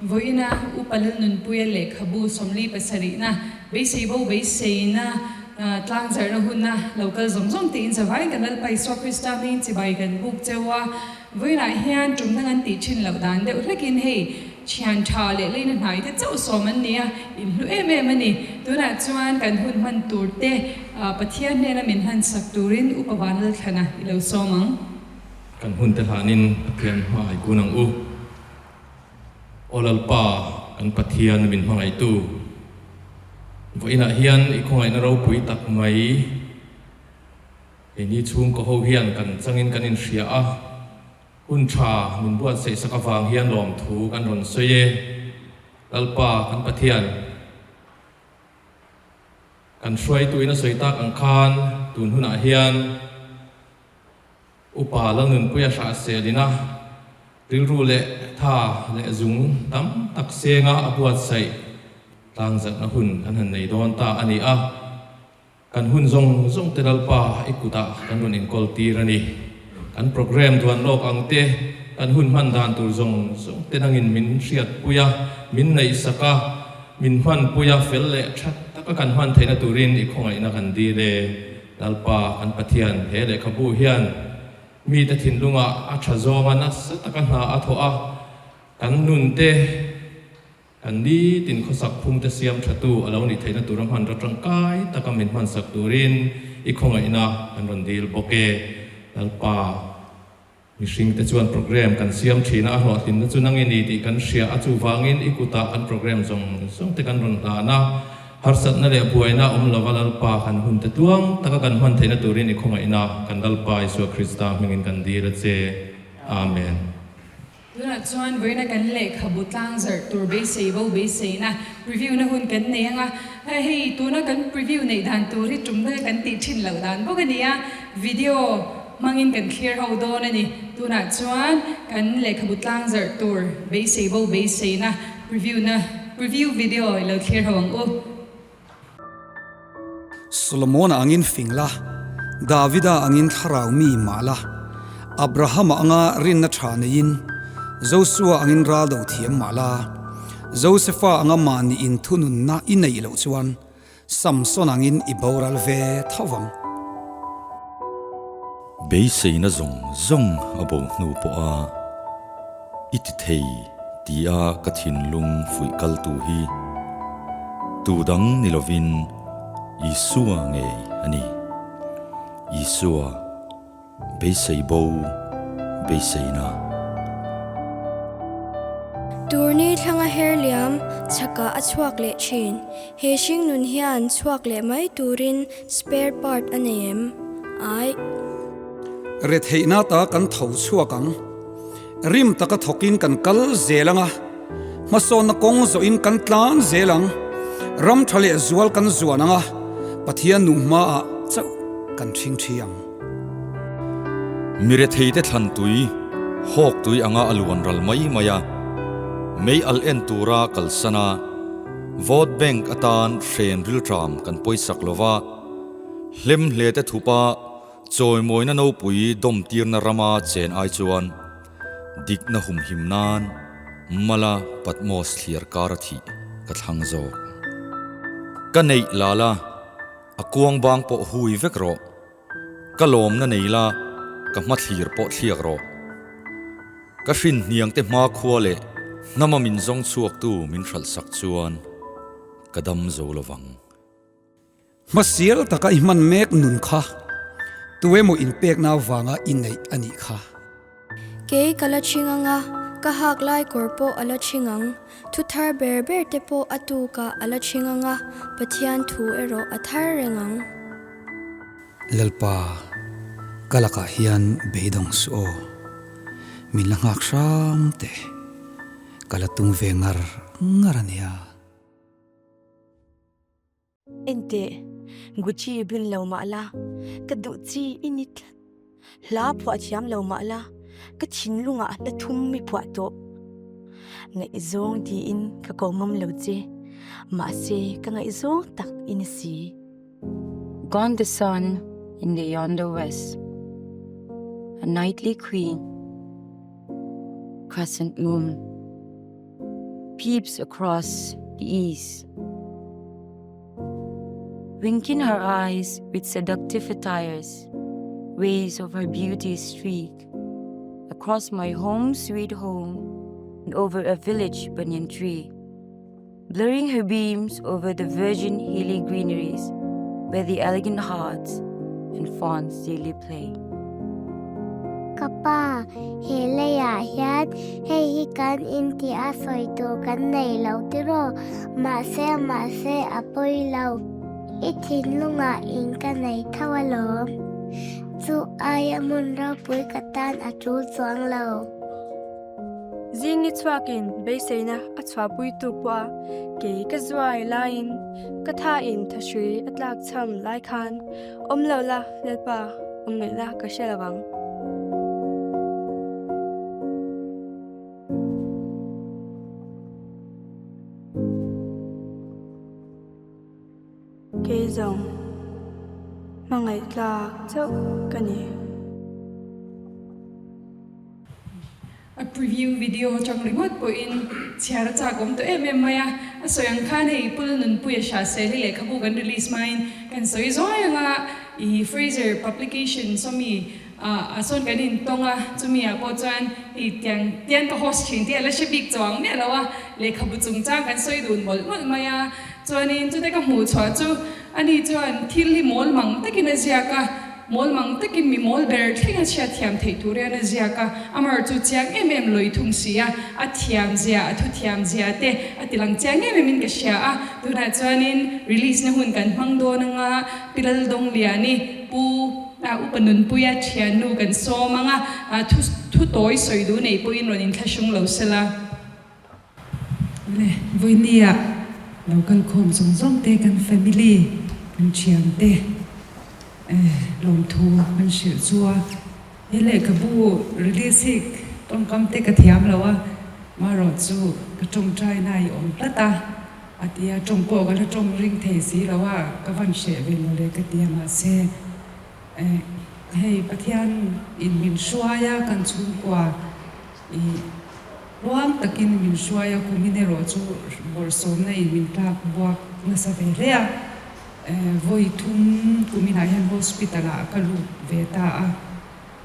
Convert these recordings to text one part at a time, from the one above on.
Vawiina Upa Lalnunpuia lehkhabu 47na beisei bo beiseina tlangzarhna huna lo kal zawng zawng tein zavaiin kan Lalpa Isua Krista hmingin chibai kan buk cheu a. Vawiinah hian tumna kan tih thin loh dan deuh hlekin hei thian tha leh leina hnai te chauh sawm an ni a, inhlu em em a ni. Tunah chuan kan hun hman tur te Pathian hnena min hlansak turin Upa Vanlalthlana i lo sawm ang. Kan hun te hlanin Pathian hma i kun ang u. Aw Lalpa, kan Pathian min hmangaihtu, vawiinah hian i khawngaihna ropui tak mai keini chhungkaw ho hian kan changin kan inhria a, hun tha min buatsaih sak avang hian lawmthu kan rawn sawi e. Lalpa, kan Pathian, kan hruaituin a sawi tak ang khan tun hunah hian, Upa Lalnunpuia Hrahselina rilru leh tha leh zung tam tak senga a buatsaih tlangzatna hun kan han nei dawn ta a ni a. Kan hun zawng zawng te Lalpa i kutah kan rawn inkawl tir a ni. Kan programme duan lawk ang te, kan hun hman dan tur zawng zawng te nangin min hriatpui a, min neihsak a, min hmanpui a, fel leh tha taka kan hman theihna turin i khawngaihna kan dil e. Lalpa kan Pathian he lehkhabu hian mite thinlungah a tha zawnga nasa taka hna a thawh a, kan nunte, kan nitin khawsak phungte siam thatu a lo nih theihna tura hmanraw tangkai taka min hmansak turin i khawngaihna kan rawn dil bawk e. Lalpa, mihringte chuan program kan siam thin a, a hlawhtlinna chu nang i ni tih kan hria a, chuvangin i kutah kan program zawng zawng te kan rawn hlan a, harsatna leh buaina awm lova Lalpa kan hun te tluang taka kan hman theihna turin i khawngaihna kan Lalpa Isua Krista hmingin kan dil a che. Amen. Tunah chuan vawiina kan lehkhabu tlang zarh tur beisei bo beiseina preview na hun kan nei ang a, hei tuna kan preview neih dan tur hi tum danga kan tih thin loh dan bawk a ni a, video hmangin kan clear ho dawn a ni. Tunah chuan kan lehkhabu tlang zarh tur beisei bo beiseina preview na preview video i lo clear ho ang u. Solomona angin fing la, Davida angin thlarau mi mah la, Abrahama anga rinna tha neiin, Josua angin ral do thiam mah la, Josefa anga mahni inthununna i neih loh chuan Samson angin i boral ve tho vang. Beiseina zawng zawng a bo hnu pawha i ti thei tia ka thinlung fuih kaltu hi tu dang ni lovin Isua ngei a ni. Isua, beisei bo, beiseina. Turni thlanga her liam chhakah a chhuak leh thin. He hringnun hian chhuak leh mai turin Spare part a nei em? Aih. Retheihna ta kan tho chhuak ang. Rim taka thawkin kan kal zel ang a, hmasawnna kawng zawhin kan tlan zel ang. Ram tha leh zual kan zuan ang a, Pathian nu hmaah chauh kan ṭhing ṭhi ang. Mi retheite thlan tui, hawk tui anga a luan ral mai mai a, mei al en tura kalsan a, Vote bank atan hren rilṭam kan pawisak lo va, hlem hle te thupa chawimawina nopui dawmtirna rama chen ai chuan dikna humhim nan mala Patmos thliar kar a thih ka thlang zawk. Ka neih la la, a kuang bang pawh hui vek rawh. Ka lawmna nei la, ka hmathlir pawh thliak rawh. Ka hrin hniangte hmakhua leh hnama min zawng chhuaktu min hralhsak chuan ka dam zo lo vang. Hmasial taka i hman mek nun kha tuemaw inpekna avanga i neih a nih kha. Kei ka la chhing ang a, ka hak lai kawr pawh a la chhing ang. Thu thar ber ber te pawh a tukah a la chhing ang a, Pathian thu erawh a thar reng ang. Lalpa, ka lakah hian beidawng suh aw. Min la nghak hram teh. Ka la tum ve ngar ngar a nia. Enteh, Gucci bin lo mah la, ka duh chi i ni tlat. Hla phuah thiam lo mah la, ka thinlungah hla thum i phuah tawh. Ngaihzawng tiin ka ko ngam lo che, mahse ka ngaihzawng tak i ni si. Gone the sun in the yonder west, a nightly queen, crescent moon. peeps across the east. Winking her eyes with seductive attires, Waves of her beauty streak across my home sweet home and over a village banyan tree, blurring her beams over the virgin hilly greeneries where the elegant hearts and fawns daily play. Ka pa, he leiah hian hei hi kan in tih a sawi tur kan nei lo tiraw? Mahse, mahse a pawi lo. I thinlungah in ka nei tho alawm. Chu aia hmun ropui ka tan a tul chuang lo. Zing ni chhuakin beiseina a chhuahpui tu pawh a kei ka zuai laiin ka thain thahrui a tlak chham lai khan awm lo la Lalpa awm ngaihna ka hre lo ang. Kei zawng hmangaih tlak chauh ka ni. A preview video atang ringawt pawhin chhiar a chak awm tawh em em mai a, a sawi ang khan hei Pul Nunpuia Hriaseli lehkhabu kan release hmain kan sawi zuai ang a, i Fraser Publication sawmi ah sawn kan intawng a, chumi ah pawh chuan hei tiang tiang ka host thin tih a la hre bik chuang miah lo a, lehkhabu chungchang kan sawi dun mawlh mawlh mai a, chuanin chute ka hmuh chhuah chu ani chuan thil hi mawl mang takin a ziak a. Mawl mang takin mi mawl ber thleng a chhiat thiam theih tur hian a ziak a, amar chu chiang em em lawi thung si a, a thiam zia, a thu thiam zia te a ti lang chiang em em in ka hria a, tunah chuanin release na hun kan hmang dawn anga Pi Laldawngliani Pu Upa Nunpuia thiannu kan sawm anga thu thu tawi sawi duh nei pawhin rawn inthlahrung lo sela. Le, vawinia lo kalkhawm zawng zawng te, kan family, kan thian te lawmthu kan hrilh chu a. He lehkhabu release hi tawngkam te ka thiam lo a, marawh chu ka tawngtai na i awm tlat a, a ti a, tawng pawh ka la tawng ring thei si lo a, ka van hreh ve mawle ka ti a, mahse hei Pathian in min hruai a, kan chhungkua i Huang takin min hruai a, kumin erawh chu bawrhsawmna in min tlak buak nasa ve hle a. Vawi thum kuminah hian hospital ah ka lut ve ta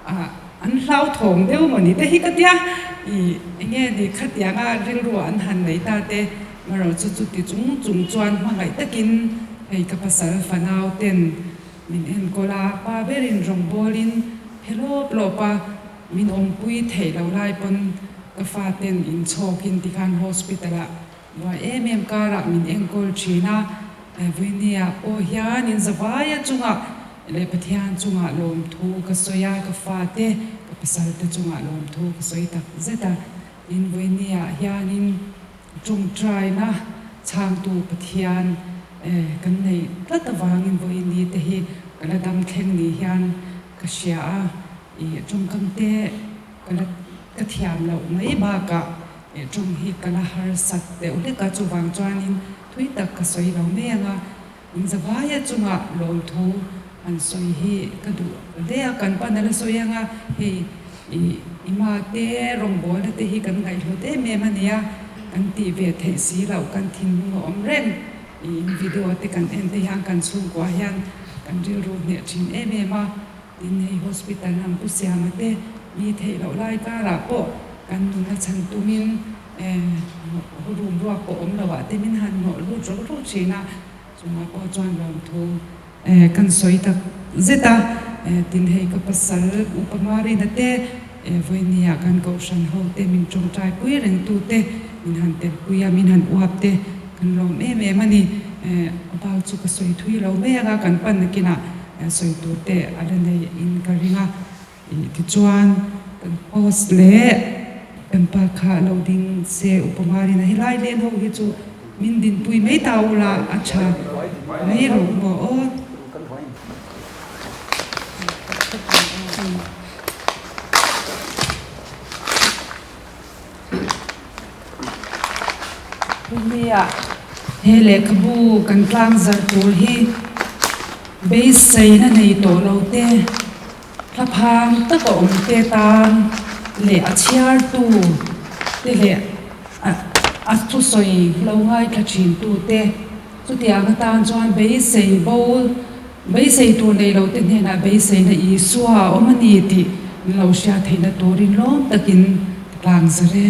a, an hlauthawng deuh maw ni te hi ka tia, ih enge ni khatianga rilru an han nei ta te, marawh chu chuti chung chung chuan hmangaih takin hei ka pasal fanau ten min enkawl a, pa berin rawngbawlin phe lawp lawp a. Min awmpui theih loh lai pawn ka faten inchhawkin tikhan hospital ah buai em em karah min enkawl thin a, Vuinia pawh hian in zavaia chungah leh Pathian chungah lawmthu ka sawi a, ka fate ka pasal te chungah lawmthu ka sawi tak zet a, tin Vuinia hianin tawngtaina chhangtu Pathian kan neih tlat avangin Vuini te hi ka la dam thleng ni hian ka hria a. I tawngkam te ka la ka thiam loh mai bakah eh tawng hi ka la harsat deuh hlek a, chuvang chuanin thui tak ka sawi lo mai ang a, in zavaia chungah lawmthu han sawi hi ka duh hle a, kan pan a la sawi ang a, hei i i mate rawngbawlna te hi kan ngaihhlut em em a nia, kan tih ve theih si loh kan thinlung a awm reng, i in video te kan en te hian kan chhungkua hian kan rilru hneh thin em em a. Tin, hei hospital lam pu Siama te mi theih loh lai karah pawh kan nuna chhan tumin room ruak pawh awm loh ah te min han hnawh lut rawk rawk thin a, chungah pawh chuan lawmthu kan sawi tak zet a. Tin, hei ka pasal Upa Marina te vawinia kan kohhran ho te min tawngtai pui reng tu te min han tel pui a, min han uap te kan lawm em em a ni. A bak chu ka sawi thui lo mai ang a, kan pan nakinah Sawi tur te a la nei in ka ring a, tichuan kan post leh kan pa kha lo ding se Upamarin a helai len ho hi chu min dinpui mai ta ula a tha mai rawh maw aw. Nia, he lehkhabu kan tlangzarh tur hi beiseina nei tawh lo te, thlaphang taka awm te tan leh a chhiartu te leh a. A thusawi lo ngaithla thin tute chutiang atan chuan beisei bo beisei tur nei lo te hnenah beiseina Isua a awm a ni tih min lo hriat theihna turin lawm takin ka tlang zar e.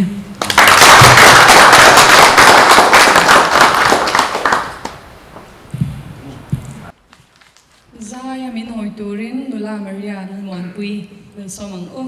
Zaia min hawi turin nula Maria Lalmuanpui Lalsawm ang u.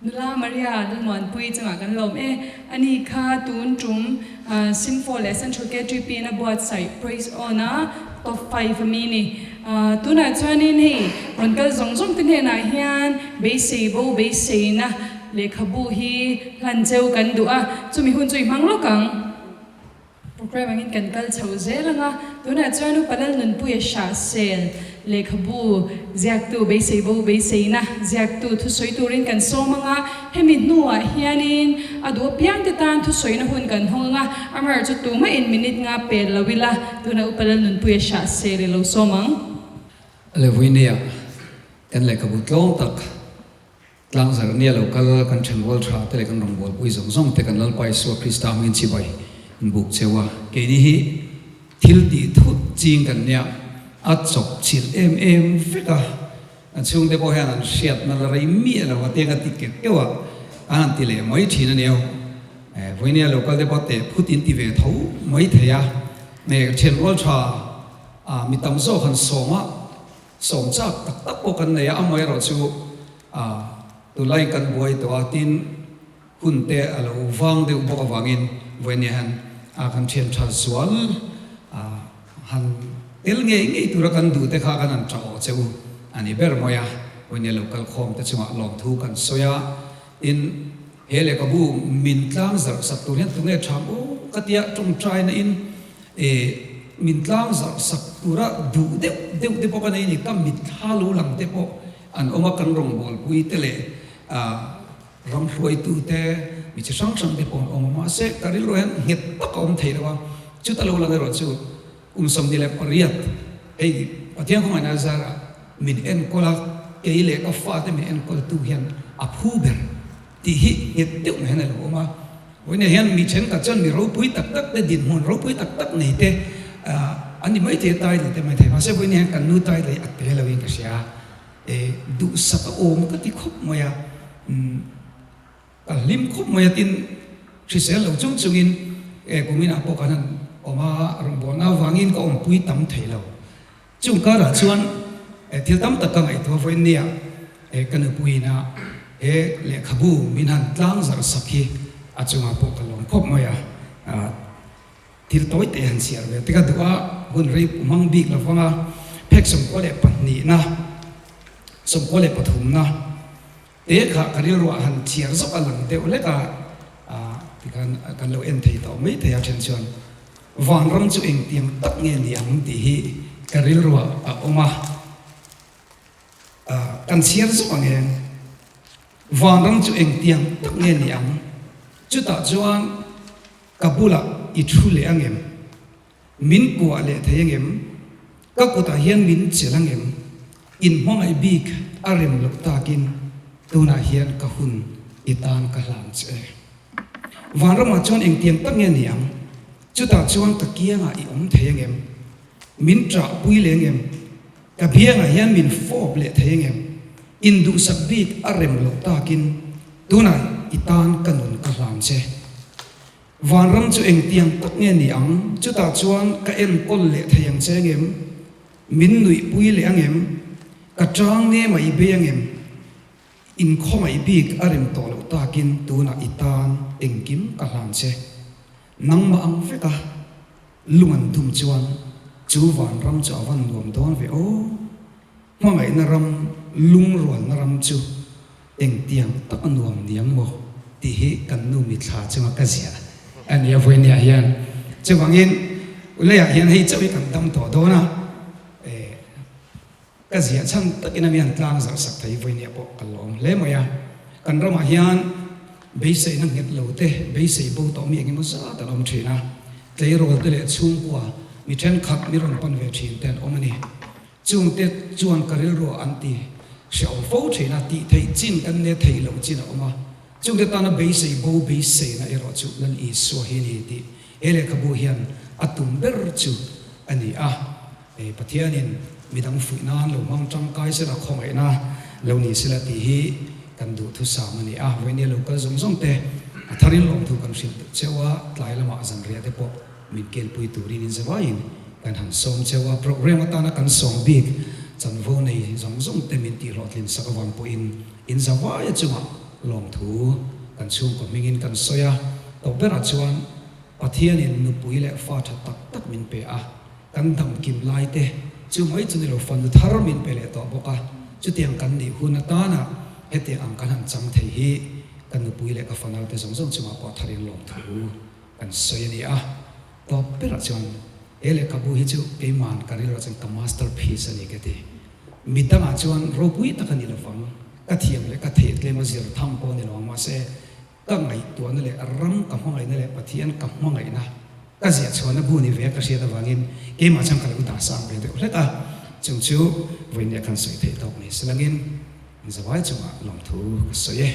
Nula Maria Lalmuanpuii chungah kan lawm e. Ani kha tun tum Sinfo leh Central KTP in a buatsaih Praise On a top 5 a mi ni. Tunah chuanin hei rawn kal zawng zawng te hnenah hian beisei bo beiseina lehkhabu hi hlan cheu kan duh a, chumi hun chu i hmang lawk ang. Program angin kan kal chho zel ang a, tunah chuan Upa Lalnunpuia Hrahsel lehkhabu ziaktu beisei bo beiseina ziaktu thusawi turin kan sawm ang a, hemi hnuah hianin a duh apiang te tan thusawina hun kan hawng ang a, amaherawh chu tumah in minute nga pel lo ila, tunah Upa Lalnunpuia Hrahsel i lo sawm ang. Levuinia kan lehkhabu tlawm tak Tlangzar nia lo kal kan thenrual tha te leh kan rawngbawlpui zawng zawng te kan Lalpa Isua Krista hmingin chibai in buk cheu a. Keini hi thil tih thut ching kan nia. A chawp chilh em em vek a, a chhungte pawh hian an hriatna la rei miah lo a tiang a ti keuh keuh a, an han ti leh mai thin a nia. Vawinia lo kal te pawh teh phut in ti ve tho mai thei a, nge thianrual tha a mi tam zawk han sawm a, sawm chak tak tak pawh kan nei a, amaherawh chu a tunlaiin kan buai tawh a, tin hun te a lo vang deuh bawk avangin vawinia hian a kan thian tha zual a han tel ngei ngei tura kan duh te kha kan han tah awh che u a ni ber mai a, vawinia lo kal khawm te chungah lawmthu kan sawi a, tin he lehkhabu min tlang zarh sak tur hian tunge tham aw ka tia tawngtaina in e min tlang zarh sak tura duh deuh deuh te pawh ka nei a ni, ka mitthla lo lang te pawh an awm a, kan rawngbawlpui te leh a. Ram hruaitute, mi chi hrang hrang te pawh an awm a, mahse ka rilru hian nghet tak a awm thei lo a, chuta lo lang erawh chu kum 28 hei Pathian khawngaihna zarah min enkawl a, kei leh ka fate min enkawltu hian a phu ber tih hi nghet deuh mai hian a lo awm a. Vawiinah hian mi thenkhat chuan mi ropui tak tak te, dinhmun ropui tak tak nei te an ni maithei a, title te maithei, mahse vawiinah hian kan nu title hi a pe loin ka hria a. E duhsak a awm ka ti khawp mai a, umm ka hlim khawp mai a tin hrisel lo chung chungin e kuminah pawh kan han awm a, rawngbawlna avangin ka awmpui tam thei lo. Chung karah chuan e thil tam tak ka ngaihtuah vawiin nia e ka nupuiin a he lehkhabu min han tlang zarh sak hi a chungah pawh ka lawm khawp mai a, Thil tawi te han chhiar ve te ka duh a, hun rei hmang bik lo vang a, phek 92na, 93na te kha ka rilruah han chhiar zawk a lang deuh lek a, tikhan kan lo en thei tawh mai thei a then chuan vanram chu engtiang tak nge ni ang tih hi ka rilruah a awm a, kan chhiar zawk ang em? Vanram chu engtiang tak nge ni ang? Chutah chuan. Ka bulah i thu leh angem? Min kuah leh thei angem? Ka kutah hian min chelh angem? In hmangaih bik a rem loh takin tunah hian ka hun i tan ka hlan che. Vanramah chuan engtiang tak nge ni ang? Chutah chuan ka kiangah i awm thei angem? Min ṭahpui leh angem? Ka biangah hian min fawp leh thei angem? Induhsak bik a rem loh takin tunah i tan ka nun ka hlan che. Vanram chu engtiang tak nge ni ang? Chutah chuan ka enkawl leh thei ang che angem? Min nuihpui leh angem? Ka chang nge mah i bei angem? Inkhawngaih bik a rem tawh loh takin tunah i tan engkim ka hlan che. Nangmah ang veka lung an dum chuan chu vanram chu a van nuam dawn ve aw. Hmangaihna ram, lungrualna ram chu engtiang tak a nuam niang maw tih hi kan nu mithla chunga ka ziah a nia vawinia hian. Chuvangin leiah hian hei chauh hi kan dam tawh dawn a, ka ziah chhan takin a mi han tlang zarh sak thei vawinia pawh ka lawm hle mai a. Kan ramah hian beiseina nghet lo te, beisei bo tawh mi engemaw zat an awm thin a, tleirawl te leh chhungkua mi thenkhat mi rawn pan ve thin te an awm a ni. Chungte chuan ka rilruah an ti hrehawm fo thin a, tih theih chin kan ne theih loh chin a awm a. Chungte tana beisei bo beiseina erawh chu Lal Isua hi a ni tih he lehkhabu hian a tum ber chu a ni a. Pathianin midang fuih nan lo hmang tangkai sela khawngaihna lo ni sela tih hi kan duhthusam a ni a. Vawinia lo kal zawng zawng te a tharin lawmthu kan hrilh duh cheu a, tlai lamah zanriah te pawh Min kelpui turin in zavaiin kan han sawm cheu a, program atana kan sawm bik chanvo nei zawng zawng te min tihhlawhtlin sak avang pawhin in zavaia chungah lawmthu kan chhungkaw hmingin kan sawi a, tawp berah chuan Pathianin nupui leh fa tha tak tak min pe a, kan damkim lai te chu mai chu ni lo fanu thar min pe leh tawh bawk a, chutiang kan nih hun atana hetiang ang kan han chang thei hi ka nupui leh ka fanaute zawng zawng chungah pawh tharin lawmthu Kan sawi a ni a, tawp berah chuan he lehkhabu hi chu keima'n ka rilruah chuan ka masterpiece a ni ka ti. Mi dangah chuan ropui tak a ni lovang, ka thiam leh ka theih tlem a zir tham pawh a ni lo ang, mahse ka ngaihtuahna leh ram ka hmangaihna leh Pathian ka hmangaihna ka ziah chhuahna bu ni ve ka hriat avangin keimah chuan ka lo dah sang ve deuh hlet a, chung chu vawiin kan sawi theih tawk ni silangin. Zawai chungah lawmthu ka sawi e.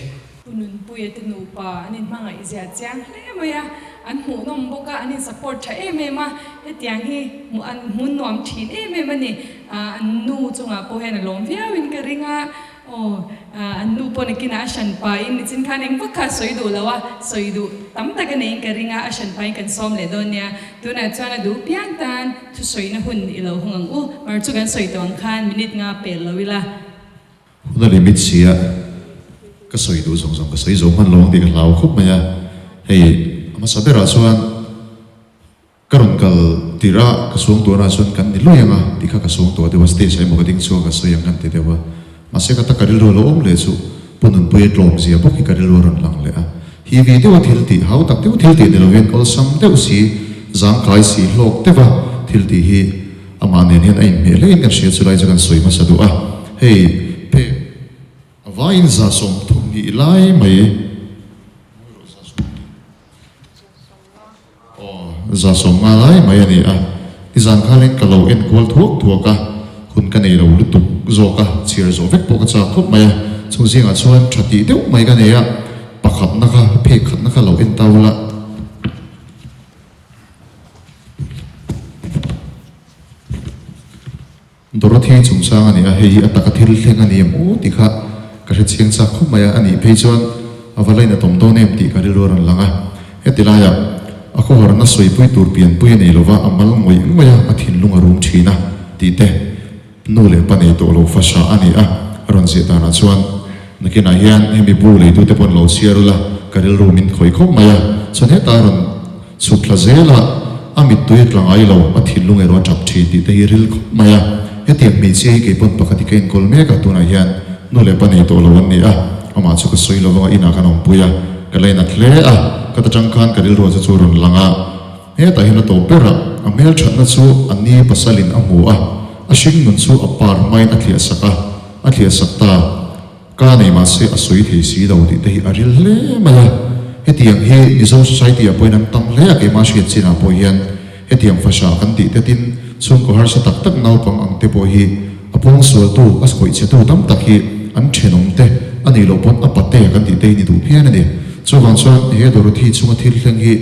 Pu Nunpuia te nupa an inhmangaih zia chiang hle mai a, an hmuhnawm bawk a, an in support tha em em a, hetiang hi hmuh an hmun nuam thin em em a ni. An nu chungah pawh hian a lawm viauin ka ring a, aw, an nu pawh nakinah a hran pahin nichin khan eng vak kha a sawi duh lo a, sawi duh tam tak a neiin ka ring a, a hran pahin kan sawm leh dawn nia. Tunah chuan a duh piang tan thusawina hun i lo hung ang u, mar chu kan sawi tawh ang khan minute nga pel lo ila. Hun a limit si a, ka sawi duh zawng zawng ka sawi zo hman lo ang tih ka hlau khawp mai a, hei a hmasa berah chuan Ka rawn kal tirh a, ka suang tuah na chuan kan ni lui ang a tih kha ka suang tuah deuh a, stage ah emaw ka ding chhuak a sawi ang kan ti deuh a, mahse ka taka rilru a lo awm leh chu Pu Nunpuia tlawm zia bawk hi ka rilru a rawn lang leh a, hi vi deuh a thil tih, hau tak deuh thil tih ni lovin awlsam deuh si, zangkai si, hlawk deuh a thil tih hi amah nen hian a inhmeh hlein kan hria chulai chu kan sawi hmasa duh a, hei phek a vaiin 32 lai mai. Aw, 150 lai mai a ni a, nizan khalin ka lo en kual thuak thuak a, hun ka nei lo lutuk zawk a, chhiar zawh vek pawh ka chak khawp mai a, chung zingah chuan tha tih deuh mai ka nei a, pakhatna kha, phek khatna kha lo en ta ula. Dorothy chungchang a ni a, hei hi a taka thil thleng a ni em aw tih kha ka hre chiang chak khawp mai a, a nih phei chuan a va lain a tawm dawn em tih ka rilru a rawn lang a. Heti laiah a khawharna sawipui tur pianpui a nei lova, a mal ngawih ngawih a, a thinlung a rum thin a tih te nu leh pa nei tawh lo fa hra a ni a, a rawn ziah danah chuan nakinah hian hemi bu leitute pawh an lo chhiar ula ka rilru min khawih khawp mai a, chuan hetah a rawn Chhuk thla zela a mittui a tla ngai lo, a thinlung erawh a tap thin tih te hi ril khawp mai a. Hetiang hmeichhia hi keipawn pakhat hi ka enkawl mek a, tunah hian nu leh pa nei tawh lo an ni a, amah chu ka sawi lo vanga inah kan awmpui a, ka lainat hle a, ka ta tang khan ka rilruah chu chu rawn lang a, hetah hian a tawp ber a, a hmelthatna chu a ni pasalin a hmu a, a hringnun chu a par hmain a thliah sak a, a thliah sak ta. Ka nei mahse a sawi thei si lo tih te hi a ril hle mai a, hetiang hi Mizo society ah pawhin an tam hle a, keimah hriat chinah pawh hian hetiang fasha kan tih te tin chhungkaw harsa tak tak naupang ang te pawh hi a pawngsualtu, a khawih chhetu tam tak hi an thenawm te a nih loh pawn a pate kan tih te hi ni duh phian a ni. Chuvang chuan he Dorothy chhunga thil thleng hi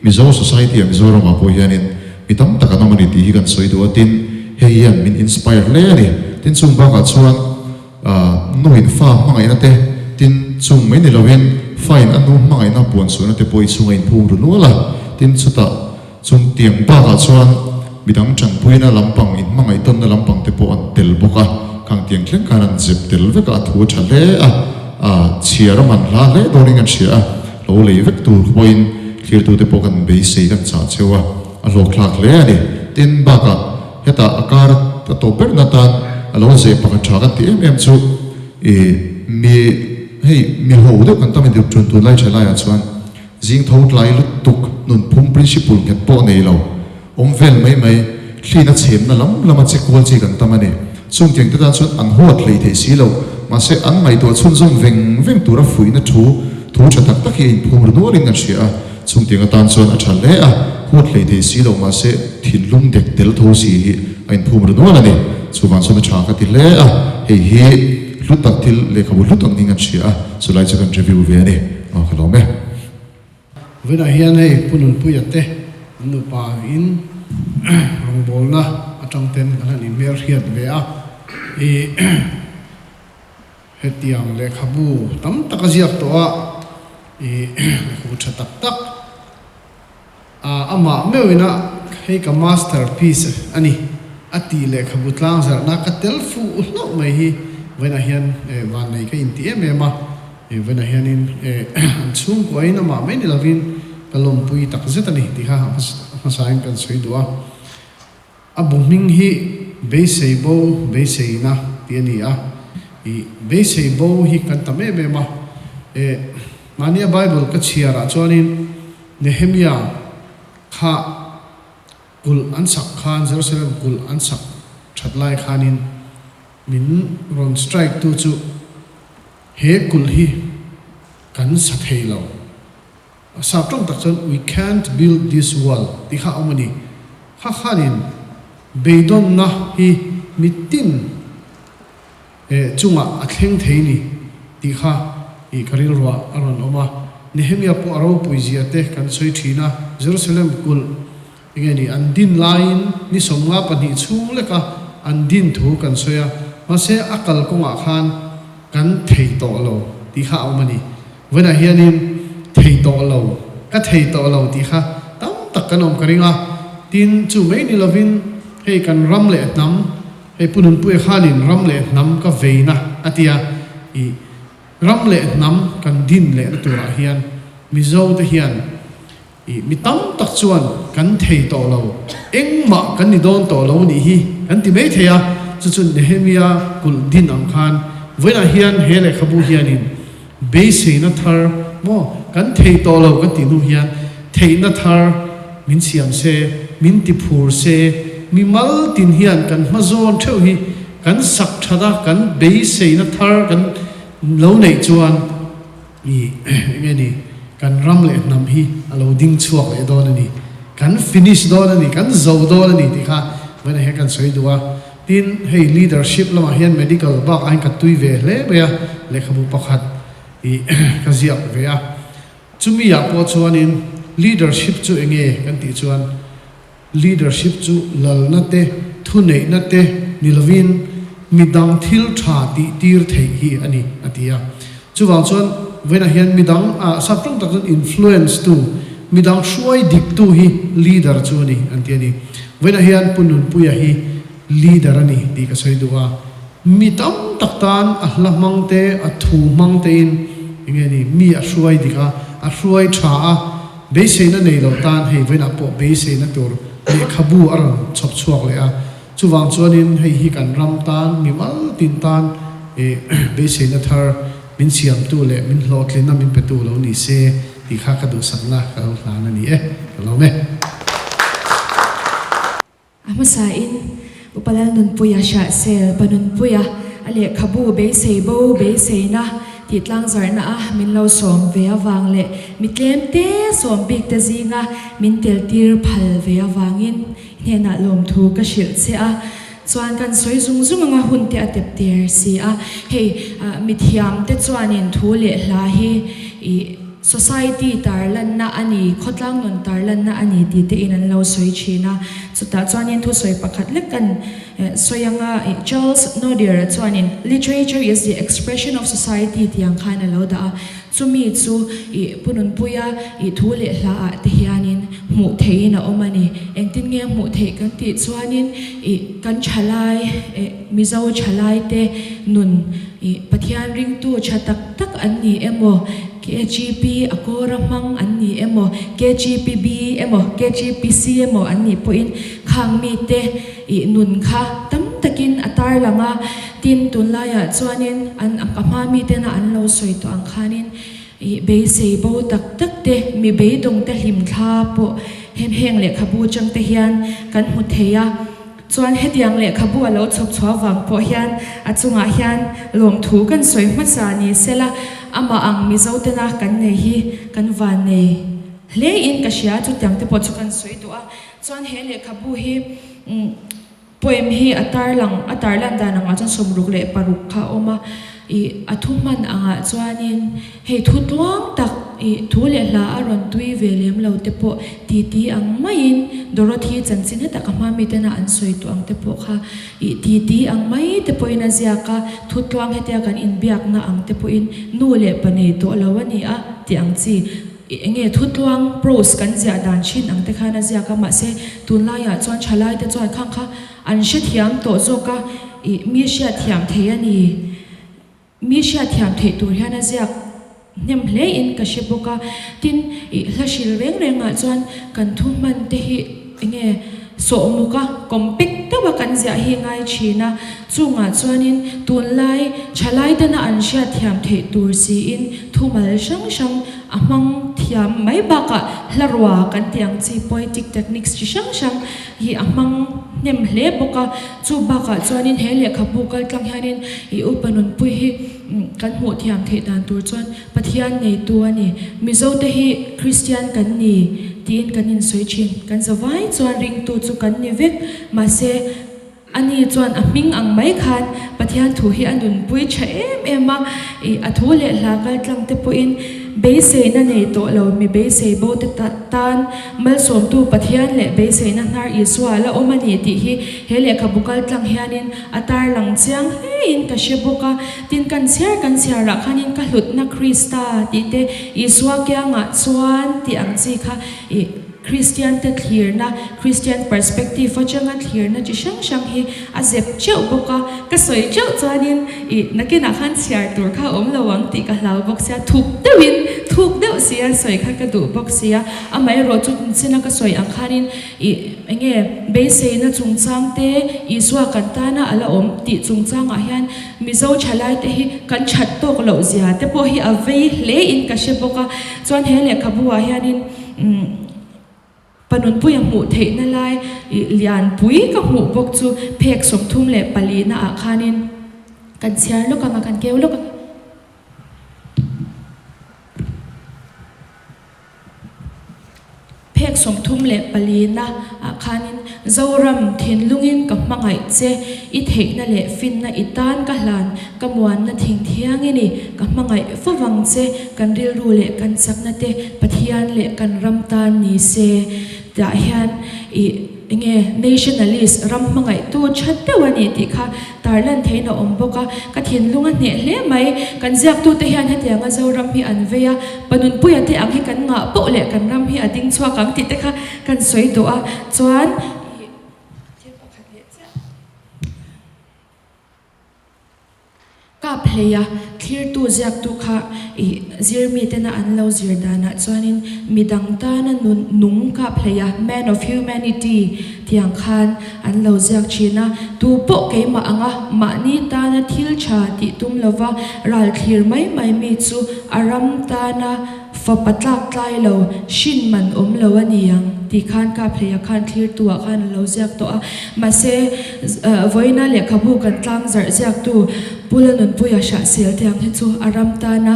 Mizo society ah Mizoram ah pawh hianin mi tam tak an awm a ni tih hi kan sawi duh a, tin hei hian min inspire hle a ni. Tin chung bakah chuan. Nuin fa hmangaihna te, tin chung mai ni loin fain a nu hmangaihna puan suhna te pawh i chhunga inphum ru nual a, tin chutah chung tiang bakah chuan midang tanpuina lampang inhmangaih tawnna lampang te pawh an tel bawk a, khang tiang thleng khan an zep tel vek a, a thu a tha hle a, a chhiar a man hla hle dawnin kan hria a, lo lei vek tur pawhin thlirtute pawh kan beisei kan chah cheu a, a hlawkthlak hle a ni. Tin bakah. Hetah a kar a tawp ber na tan a lo zeh pakhat tha kan tih em em chu i mi hei mi ho deuh kan tam inti tun tun lai tha laiah chuan zing tho tlai lutuk nunphung principle nghet pawh nei lo awm vel mai mai thlin a chhemna lam lama che kual chi kan tam a ni. Chung tiang te tan chuan an huat hlei theih si lo mahse an ngaihtuah chhunzawm veng veng tura fuihna thu thu tha tak tak hi a inphum ru nualin kan hria a. Chungtiang atan chuan a tha hle a, huat hlei thei si lo mahse thinlung dek tel tho si hi a inphum ru nual a ni. Chuvang chuan a tha ka ti hle a, hei hi hlu tak thil lehkhabu hlu tak niin kan hria a, chulai chu kan review ve a ni. Aw ka lawm e. Vawiinah hian hei Pu Nunpuia te an nupa in rawngbawlna atang ten kan han inhmel hriat ve a, i Hetiang lehkhabu tam tak a ziak tawh a, i lehkhabu tha tak tak a amah meuhin a hei ka masterpiece a ni a tih lehkhabu tlang zarhna ka tel fuh hlauh mai hi vawiinah hian vannei ka inti em em a, vawiinah hianin an chhungkuain amah mai ni lovin ka lawmpui tak zet a ni tih kha a hmasain kan sawi duh a. A bu hming hi Beisei Bo Beiseina tih a ni a, i beisei bo hi kan tam em em a. E, mahnia Bible ka chhiar ah chuanin Nehemia kha kulh an sak khan, Jerusalem kulh an sak that lai khanin min rawn strike tu chu he kulh hi kan sa thei lo. A sap tawng tak chuan we can't build this wall tih kha a awm a ni. Kha khanin beidawnna hi mitin chungah a thleng thei ni tih kha ih ka rilruah a rawn awm a. Nehemia pawh a ropui zia te kan sawi thin a, Jerusalem kulh enge ni an din laiin ni 52 chhung leka. an din thu kan sawi a, mahse a kalkawngah khan kan thei tawh lo tih kha a awm a ni. Vawiinah hianin thei tawh lo, ka thei tawh lo tih kha tam tak kan awm ka ring a, tin chu mai ni lovin hei kan ram leh hnam, hei Pu Nunpuia khanin ram leh hnam ka veina a ti a, ih ram leh hnam kan din lehna turah hian Mizo te hian Ih, mi tam tak chuan kan thei tawh lo, engmah kan ni dawn tawh lo nih hi kan ti mai thei a, chu chu Nehemia kulh din ang khan vawiinah hian he lehkhabu hianin beiseina thar maw kan thei tawh lo kan tih hnu hian theihna thar min siam se, min ti phur se, mi mal tin hian kan hma zawn theuh hi kan sak that a, kan beiseina thar kan lo neih chuan. I enge ni, kan ram leh hnam hi a lo ding chhuak leh dawn a ni, kan finish dawn a ni, kan zo dawn a ni tih kha vawiinah hian kan sawi duh a. Tin, hei leadership lamah hian medical bak ah hian ka tui ve hle mai a, lehkhabu pakhat i ka ziak ve a. Chumi ah pawh chuanin leadership chu enge kan tih chuan, Leadership chu lalna te, thuneihna te ni lovin midang thil tha tih tir theih hi a ni, a ti a. Chuvang chuan vawiinah hian midang, ah sap tawng tak chuan influence tu, midang hruai dik tu hi leader chu a ni an ti a ni. Vawiinah hian Pu Nunpuia hi leader a ni tih ka sawi duh a. Mi tam tak tan a hla hmang te, a thu hmang tein enge ni, mi a hruai dik a, a hruai tha a, Beiseina nei lo tan hei vawiinah pawh beiseina tur lehkhabu a rawn chhawp chhuak leh a, chuvang chuanin hei hi kan ram tan, mimal tin tan beiseina thar min siamtu leh min hlawhtlinna min petu lo ni se tih kha ka duhsakna ka lo hlan a ni e, ka lawm e. A hmasain Upa Lalnunpuia Hrahsel pa Nunpuia a lehkhabu beisei bo beiseina tih tlangzarhna a min lo sawm ve avang leh mi tlem te sawm bik te zinga min tel tir phal ve avangin hnenah lawmthu ka hrilh che a. Chuan kan sawi zung zung anga hun te a tep der si a. Hei mithiam te chuanin thu leh hla hi ih Society tarlanna a ni, khawtlang nun tarlanna a ni tih te in an lo sawi thin a. Chutah chuanin thusawi pakhat lek kan sawi ang a, Charles Nodier-a chuanin Literature is the expression of society tih ang khan a lo dah a. Chumi chu ih Pu Nunpuia ih thu leh hla ah te hianin hmuh theihin a awm a ni. Engtin nge hmuh theih kan tih chuanin ih kan thalai eh Mizo thalaite nun ih Pathian ringtu tha tak tak an ni emaw, KGP a kawra hmang an ni emaw, KGPB emaw, KGPC emaw an nih pawhin khang mite ih nun kha tam takin a tarlang a. Tin, tunlaiah chuanin an a hma mitena an lo sawi tawh ang khanin ih beisei bo tak tak te, mi beidawng te hlimthla pawh hem heng lehkhabu chang te hian kan hmu thei a. Chuan hetiang lehkhabu a lo chhawp chhuah vang pawh hian a chungah hian lawmthu kan sawi hmasa ni sela, amah ang Mizo tena kan nei hi kan van nei hle in ka hria, chutiang te pawh chu kan sawi duh a. Chuan he lehkhabu hi poem hi a tarlang a tarlan dan angah chuan 66 kha a awm a, ih a thu hman angah chuanin Hei thu tluang tak i thu leh hla a rawn tui ve lem lo te pawh titi ang maiin Dorothy chanchin heta ka hma mitena an sawi tawh ang te pawh kha i titi ang mai te pawhin a ziak a, thu tluang hetia kan inbiakna ang te pawhin nu leh pa nei tawh lo a ni a tih ang chi i enge thu tluang prose kan ziah dan thin ang te khan a ziak a mahse tunlaiah chuan thalai te chuan khang kha an hrethiam tawh zawk a i mi hriatthiam thei a ni. Mi hriatthiam theih tur hian a ziak hnem hle in ka hre bawk a, tin ih hla hril reng reng ah chuan kan thu hman te hi enge sawhmuk a compact deuh a kan ziah hi ngai thin a, chungah chuanin tunlai thalai tena an hriatthiam theih tur siin thumal hrang hrang a hmang thiam mai bakah hla rua kan tih ang chi poetic techniques chi hrang hrang hi a hmang hnem hle bawk a, chu bakah chuanin he lehkhabu kal tlang hianin i upa nunpui hi kan hmuh thiam theih dan tur chuan Pathian neitu a ni. Mizo te hi Kristian kan ni tiin kan insawi thin. Kan zavai chuan ringtu chu kan ni vek. Mahse, ani chuan a hming ang mai khan Pathian thu hi a nunpui tha em em a, i a thu leh hla kal tlang te pawhin. Beiseina nei tawh lo mi beisei bo te tan malsawmtu Pathian leh beiseina hnar Isua a la awm a ni tih hi he lehkhabu kaltlang hianin a tarlang chiang hlein ka hre bawk a. Tin, kan chhiar kan chhiarah khanin ka hlutna Krista tih te, Isua kiangah chuan tih ang chi kha ih Kristian te thlirna, Christian perspective atanga thlirna chi hrang hrang hi a zep teuh bawk a, ka sawi teuh chuanin ih nakinah khan chhiar tur kha a awm lo ang tih ka hlau bawk sia, thuk deuhin, thuk deuh si a sawi kha ka duh bawk sia, amaherawh chu china ka sawi ang khanin ih eng nge beiseina chungchang te Isua kan tana a la awm tih chungchangah hian Mizo thalai te hi kan that tawk loh zia te pawh hi a vei hle in ka hre bawk a, chuan he lehkhabu ah hianin Panunpuia hmuh theihna lai lianpui ka hmuh bawk chu phek 34 na ah khanin kan chhiar lawk ang a, kan keu lawk ang. Phek 34 na ah khanin Zoram thinlungin ka hmangaih che, i theihna leh finna i tan ka hlan, ka muanna thing thiang i ni, ka hmangaih fovang che, kan rilru leh kan chakna te Pathian leh kan ram tan ni se. Tah hian i enge nationalist ram hmangaihtu tha deuh a ni tih kha tarlan theiin a awm bawk a, ka thinlung a hneh hle mai. Kan ziaktute hian hetianga Zoram hi an vei a, Panunpuia te ang hi kan ngah poh leh kan ram hi a ding chhuak ang tih te kha kan sawi duh a, chuan i thil pakhat leh chiah. Kap hlei a, thlirtu ziaktu kha i zirmi tena an lo zir danah chuanin midang tana nun nung kap hlei a, man of humanity, tiang khan an lo ziak thin a. Tu pawh keimah anga mahni tana thil tha tih tum lova ral thlir mai mai mi chu a ram tana Fapa tlak tlai lo, hrin man awm lo a ni ang tih khan kap hleia khan thlirtu ah khan a lo ziak tawh a. Mahse, vawiina lehkhabu kan tlang zarh ziaktu Pu Lalnunpuia Hrahsel te ang hi chu a ram tana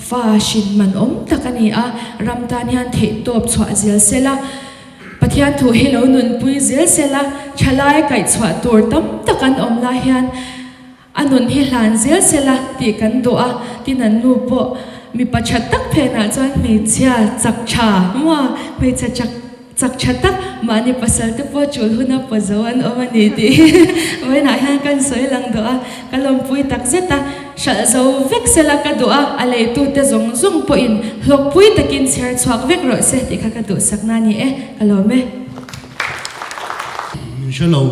fa hrin man awm tak a ni a, ram tan hian theihtawp chhuah zel se la, Pathian thu hi lo nunpui zel se la, thalai kaihchhuah tur tam tak an awm lai hian, A nun hi hlan zel sela tih kan duh a, tin an nu pawh mipa tha tak phenah chuan hmeichhia chak tha maw, hmeichhe chak chak tha tak mahni pasal te pawh chul huna paw zo an awm a ni tih hi vawiinah hian kan sawi lang duh a, ka lawmpui tak zet a, hralh zo vek sela ka duh a, a leitute zawng zawng pawhin hlawkpui takin chhiar chhuak vek rawh se tih kha ka duhsakna a ni e, ka lawm e. Min hre lo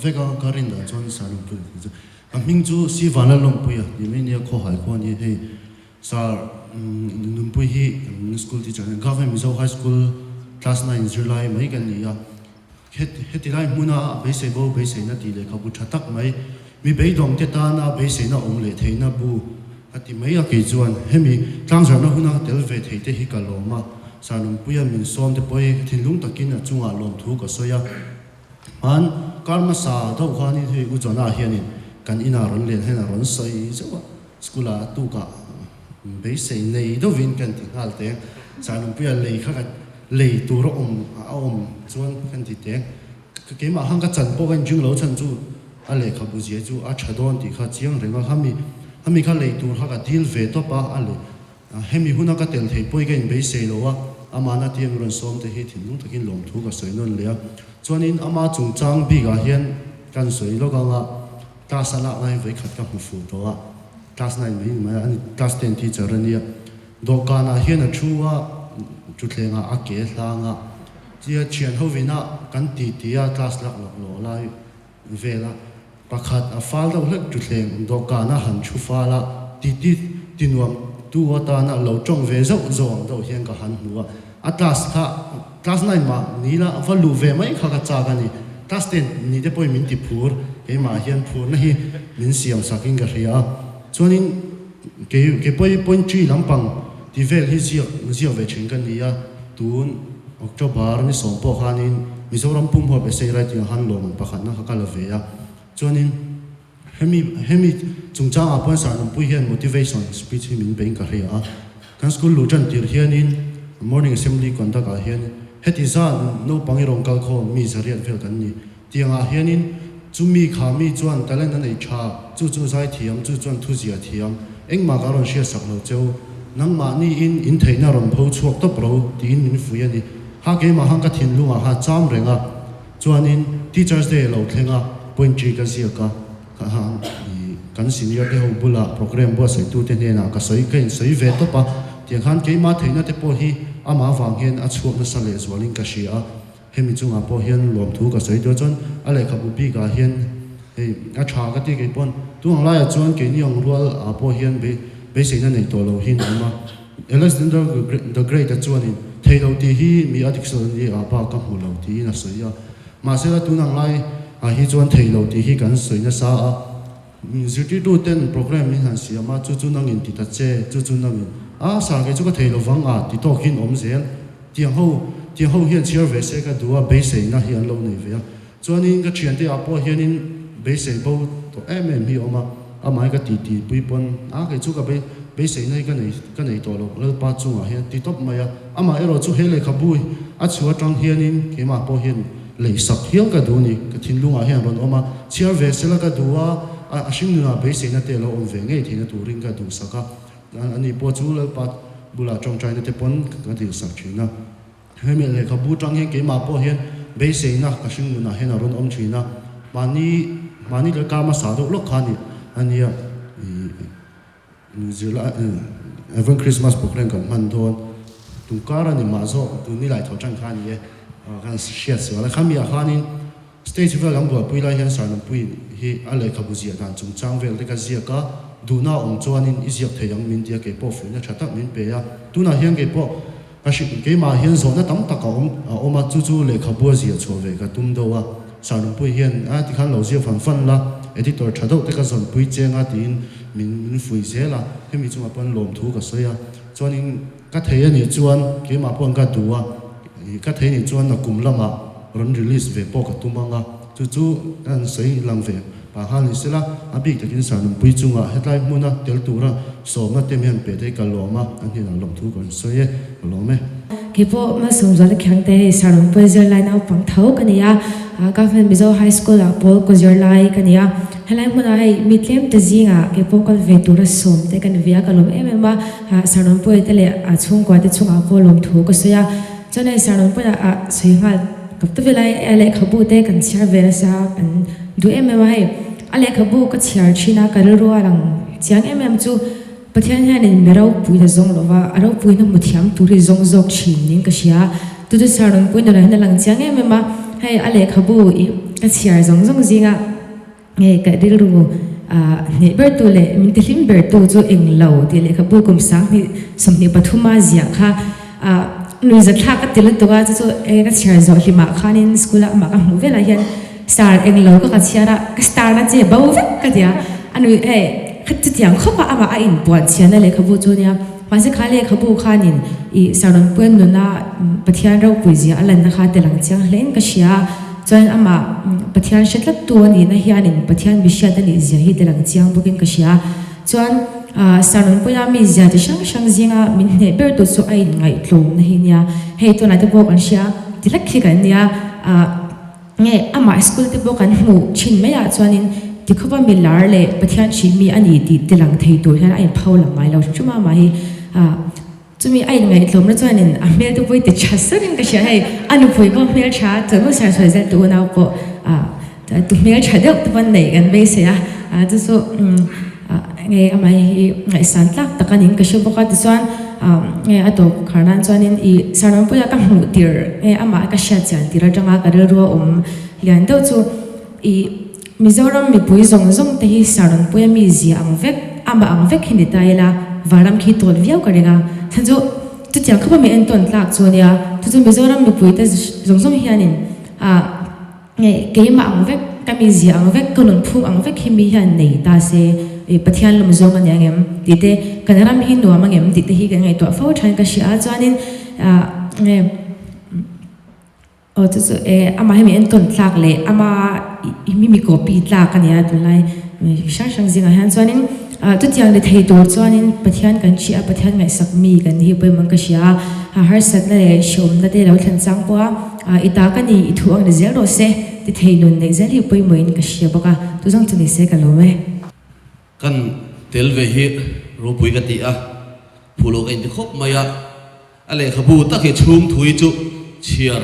vek a, ka rin dah chuan Sarlawmpuia tih chu ka hming chu Sivan Lalawmpuia tih mai nia Khawhai khua a ni hei Sar Nunpui hi kan school teacher ania Government Mizo High School class 9 zirlai mai kan ni a heti lai hmuna beisei bo beiseina tih lehkhabu tha tak mai mi beidawng te tana beiseina awm leh theihna bu a ti mai a kei chuan hemi tlangzarhna huna tel ve thei te hi ka lawm a. Sanunpuia min sawm te pawh hi thinlung takin a chungah lawmthu ka sawi a. Hman kar hmasa deuh khanin hei U Jonah hianin kan inah rawn len hian a rawn sawi zeuh a, school ah a tukah beisei nei deuhin kan ti nghal teng. Sanunpuia lei kha ka lei tur a awm a awm chuan kan ti teng. Keimah khan ka chan pawh ka inring lo chhan chu a lehkhabu zia chu a tha dawn tih kha chiang reng a, khami khami kha lei tur kha ka dil ve tawp a, a lei Hemi huna ka tel thei pawh i ka inbeisei lo a, amahna tia min rawn sawm te hi thinlung takin lawmthu ka sawi nawn leh a. Chuanin ama chungchang bikah hian kan sawi lawk ang a, class a lak laiin vawikhat ka hmu fuh tawh a, class 9 mai ni mai a, ani class 10 teacher a nia. Dawhkanah hian a thu a, thutthlengah a ke hlang a, tia thian hovina kan ti ti a class lak lak lawh lai vel a, Pakhat a fal deuh hlek thutthleng dawhkana han thu fal a, titi tinuam tu atana lo tawng ve zauh zauh ang deuh hian ka han hmu a. A class kha class 9 mah ni la va luh ve mai kha ka chak a ni. Class 10 ni te pawhin min ti phur, keimah hian phurna hi min siam sakin ka hria a. Chuanin kei kei pawh hi point three lampang ti vel hi ziak ziak ve thin ka ni a, tun October ni sawm pawh khanin Mizoram pum huap essay writing ah khan lawmman pakhatna kha ka la ve a. Chuanin hemi hemi chungchangah pawhin Sir Nunpui hian motivation speech hi min pein ka hria a. Kan school luh tan tir hianin morning assembly conduct ah hian heti zan naupang i rawn kal khawm mi zariat vel kan ni. Tiangah hianin chumi kha mi chuan talent a nei tha, chu chu zai thiam, chu chuan thuzia thiam, engmah ka rawn hriatsak lo cheu. Nangmahniin in theihna rawn pho chhuak tawp ro tiin min fuih a ni. Ha keimah han ka thinlungah ha cham reng a, chuanin Teachers Day a lo thleng a, poetry ka ziak a, ka ha i kan senior te ho bulah programme buatsaitute hnenah ka sawi ka insawi ve tawp a, tiang khan keimah theihna te pawh hi amah avang hian a chhuak nasa lehzualin ka hria a. Hemi chungah pawh hian lawmthu ka sawi duh a, chuan a lehkhabu bikah hian hei a tha ka ti kei pawn tu ang laiah chuan keini ang rual ah pawh hian beiseina nei tawh lo hi an awm a. Alexander the Great a chuanin thei lo tih hi mi a dictionary ah bak ka hmu lo tiin a sawi a. Mahse la tun ang lai ah hi chuan thei lo tih hi kan sawi nasa a. Zirtirtu ten programme min han siam a, chu chu nangin ti ta che, chu chu nangin a sar kei chu ka thei lo vang a ti tawkin awm zel. Tiang ho, tiang ho hian chhiar ve se ka duh a, beiseina hi an lo nei ve a. Chuanin ka thiante ah pawh hianin beisei bo tawh em em hi a awm a, amah hi ka ti ti pui pawn a kei chu ka bei, beiseina hi ka nei, ka nei tawh lo Lalpa chungah hian ti tawp mai a. Amah erawh chu he lehkhabu a chhuah atang hianin keimah pawh hian lei sak hial ka duh ni, ka thinlungah hian rawn awm a, chhiar ve sela ka duh a, a hringnunah beiseina te a lo awm ve ngei theihna turin ka duhsak a. Ani pawh chu Lalpa bulah tawngtaina te pawn ka dilsak thin a. Hemi lehkhabu tang hian keimah pawh hian beiseina ka hringnunah hian a rawn awm thin a. Mahni mahni leh kar hmasa deuh lawk kha a nia ih zirlai Advent Christmas program kan hman dawn tum kar a ni mah zawk tun nilai tho tan kha a ni e kan hriat sual a. Khami ah khanin Stage vel an buaipui lai hian Sarnupui hi a lehkhabu ziah dan chungchang vel te ka ziak a, duhna a awm chuanin i ziak thei ang min ti a, keipawh fuihna tha tak min pe a. Tunah hian keipawh ka hrilh, keimah hian zawhna tam tak a awm a awm a, chu chu lehkhabu a ziah chhuah ve ka tum deuh a. Sarnupui hian a tikhan lo ziak fan fan la, editor tha deuh te ka zawnpui cheng a tiin min min fuih zel a, hemi chungah pawn lawmthu ka sawi a. Chuanin ka thei a nih chuan keimah pawhin ka duh a, ka thei a nih chuan nakum lamah rawn release ve pawh ka tum ang a, chu chu ka han sawi lang ve pah nghal ni sela, a bik takin Sarnunpui chungah hetlai hmuna tel tura sawmna te hian pe te ka lawm a, an hnenah lawmthu ka rawn sawi e, ka lawm e. Kei pawh Malsawmzuala Khiangte hei Sarnunpui zirlai naupang tho ka ni a, Government Mizo High School ah pawl kaw zirlai ka ni a, helai hmunah hei mi tlem te zingah kei pawh kal ve tura sawm te ka ni ve a, ka lawm em em a, Sarnunpui te leh a chhungkua te chungah pawh lawmthu ka sawi a. Chuan hei sermon pawh ah sawi nghal kap ta velai a lehkhabu te kan chhiar ve nasa kan duh em em a hei a lehkhabu ka chhiar thin a ka rilru a lang chiang em em chu Pathian hianin mi ropui la zawng lova a ropuina hmu thiam tur hi zawng zawk thin niin ka hria chu chu sermon pawhin a rawn lang chiang em em a hei a lehkhabu ih ka chhiar zawng zawng zinga Nge ka rilru hneh bertu leh min tihlim bertu chu englo tih lehkhabu kum 2023 a ziah kha nuihza thlak a ti lutuk a, chu chu enge ka chhiar zawh hlimah khanin school ah amah ka hmuh velah hian star englo ka ka chhiar a, ka star na che bo vek ka ti a, a nui hei kha chutiang khawp a amah a inpuan chhiarna lehkhabu chu ania, mahse kha lehkhabu khanin ih Sarunpuian nuna Pathian ropui zia a lanna kha tel ang chiang hlein ka hria a. Chuan amah Pathian hre tlat tu a nihna hianin Pathian mihriat a nih zia hi tel ang chiang bawkin ka hria. Chuan Sarnunpuia mi zia chi hrang hrang zinga min hneh ber tu chu a inngaihtlawmna hi nia. Hei tunah te pawh kan hria ti hlek hi kan nia. Nge amah school te pawh kan hmuh thin maiah chuanin tikhawpa mi lar leh Pathian hrih mi a ni tih tilang thei tur hian a inpho lang ngai lo hrim hrim a amah hi. Chumi a inngaihtlawmna chuanin a hmel te pawh i ti tha sakin ka hria hei, a nupui pawh hmel tha, chuan maw sir sawi zel tu unau pawh tu hmel tha deuh te pawn neih kan beisei a, chu chu nge amah hi ngaihsan tlak tak a niin ka hre bawk a, tichuan nge a tawp khar nan chuanin i sir Rampuia ka hmuh tir nge amah ka hriat chian tir atanga ka rilru a awm lian deuh chu i Mizoram mipui zawng zawng te hi Saronpuia mi zia ang vek, amah ang vek hi ni ta ila, Vanram khi tawn viau ka ring a. Chhan chu chutiang khawpa mi entawn tlak chu ania, chu chu Mizoram mipui te zawng zawng hianin ah nge keimah ang vek, ka mi zia ang vek, ka nunphung ang vek hi mi hian nei ta se, ih Pathian lawm zawng a ni ang em tih te, kan ram hi nuam ang em tih te hi kan ngaihtuah fo than ka hria a, chuanin ah nge. Aw chu chu e amah hi mi entawn tlak leh ama i mi mi copy tlak a nia tunlai mi hrang hrang zingah hian chuanin ah chutiang ni thei tur chuanin Pathian kan hria a Pathian ngaihsak mi kan ni hi pawimawh ka hria a harsatna leh hrehawmna te lo thlen chang pawh a ah i ta ka ni i thu ang ni zel rawh se ti thei nun neih zel hi pawimawhin ka hria bawk a chu zawng chu ni se ka lawm e. Kan tel ve hi ropui ka ti a. Phu lo ka inti khawp mai a, a lehkhabu tak hi chhung thui chu chhiar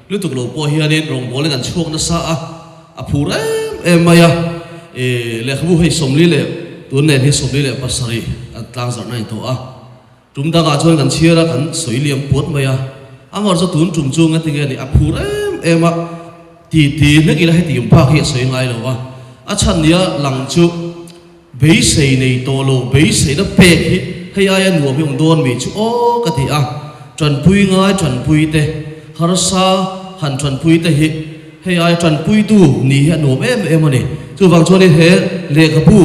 lutuk lo pawh hianin rawngbawlin an chhuak nasa a, a phur em em mai a. I lehkhabu hei 47 leh tun nen hi 47 an tlangzarhna a intawh a, tum dangah chuan kan chhiar a, kan sawi liam puat mai a. Amar chu tun tum chu ngati nge ni, a phur em em a, titi hlek ila heti bak hi a sawi ngai lo a, a chhan nia lang chu. Beisei nei tawh lo, beiseina pek hi hei aia nuam hi awm dawn mi chu aw ka ti a, tanpui ngai tanpui te, harsa han tanpui te hi hei aia tanpuitu ni hi a nuam em em a ni. Chuvang chuanin he lehkhabu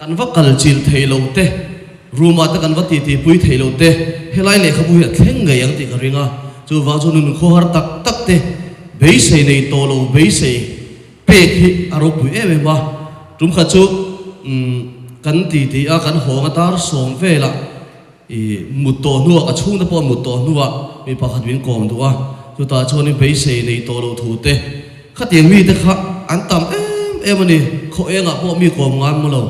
kan va kal chilh theih loh te, room ah te kan va titipui theih loh te, helai lehkhabu hi a thleng ngei ang tih ka ring a, chuvang chuan nun khawhar tak tak te, beisei nei tawh lo, beisei. Pek hi a ropui em em a, tum khat chu kan ti ti a, kan hawng a tar sawm velah i mut tawh hnuah ka chhungte pawh mut tawh hnuah mi pakhat min kawm duh a, chutah chuanin beisei nei tawh loh thu te khatiang mite kha an tam em em a ni, khaw engah pawh mi kawm ngai maw lo,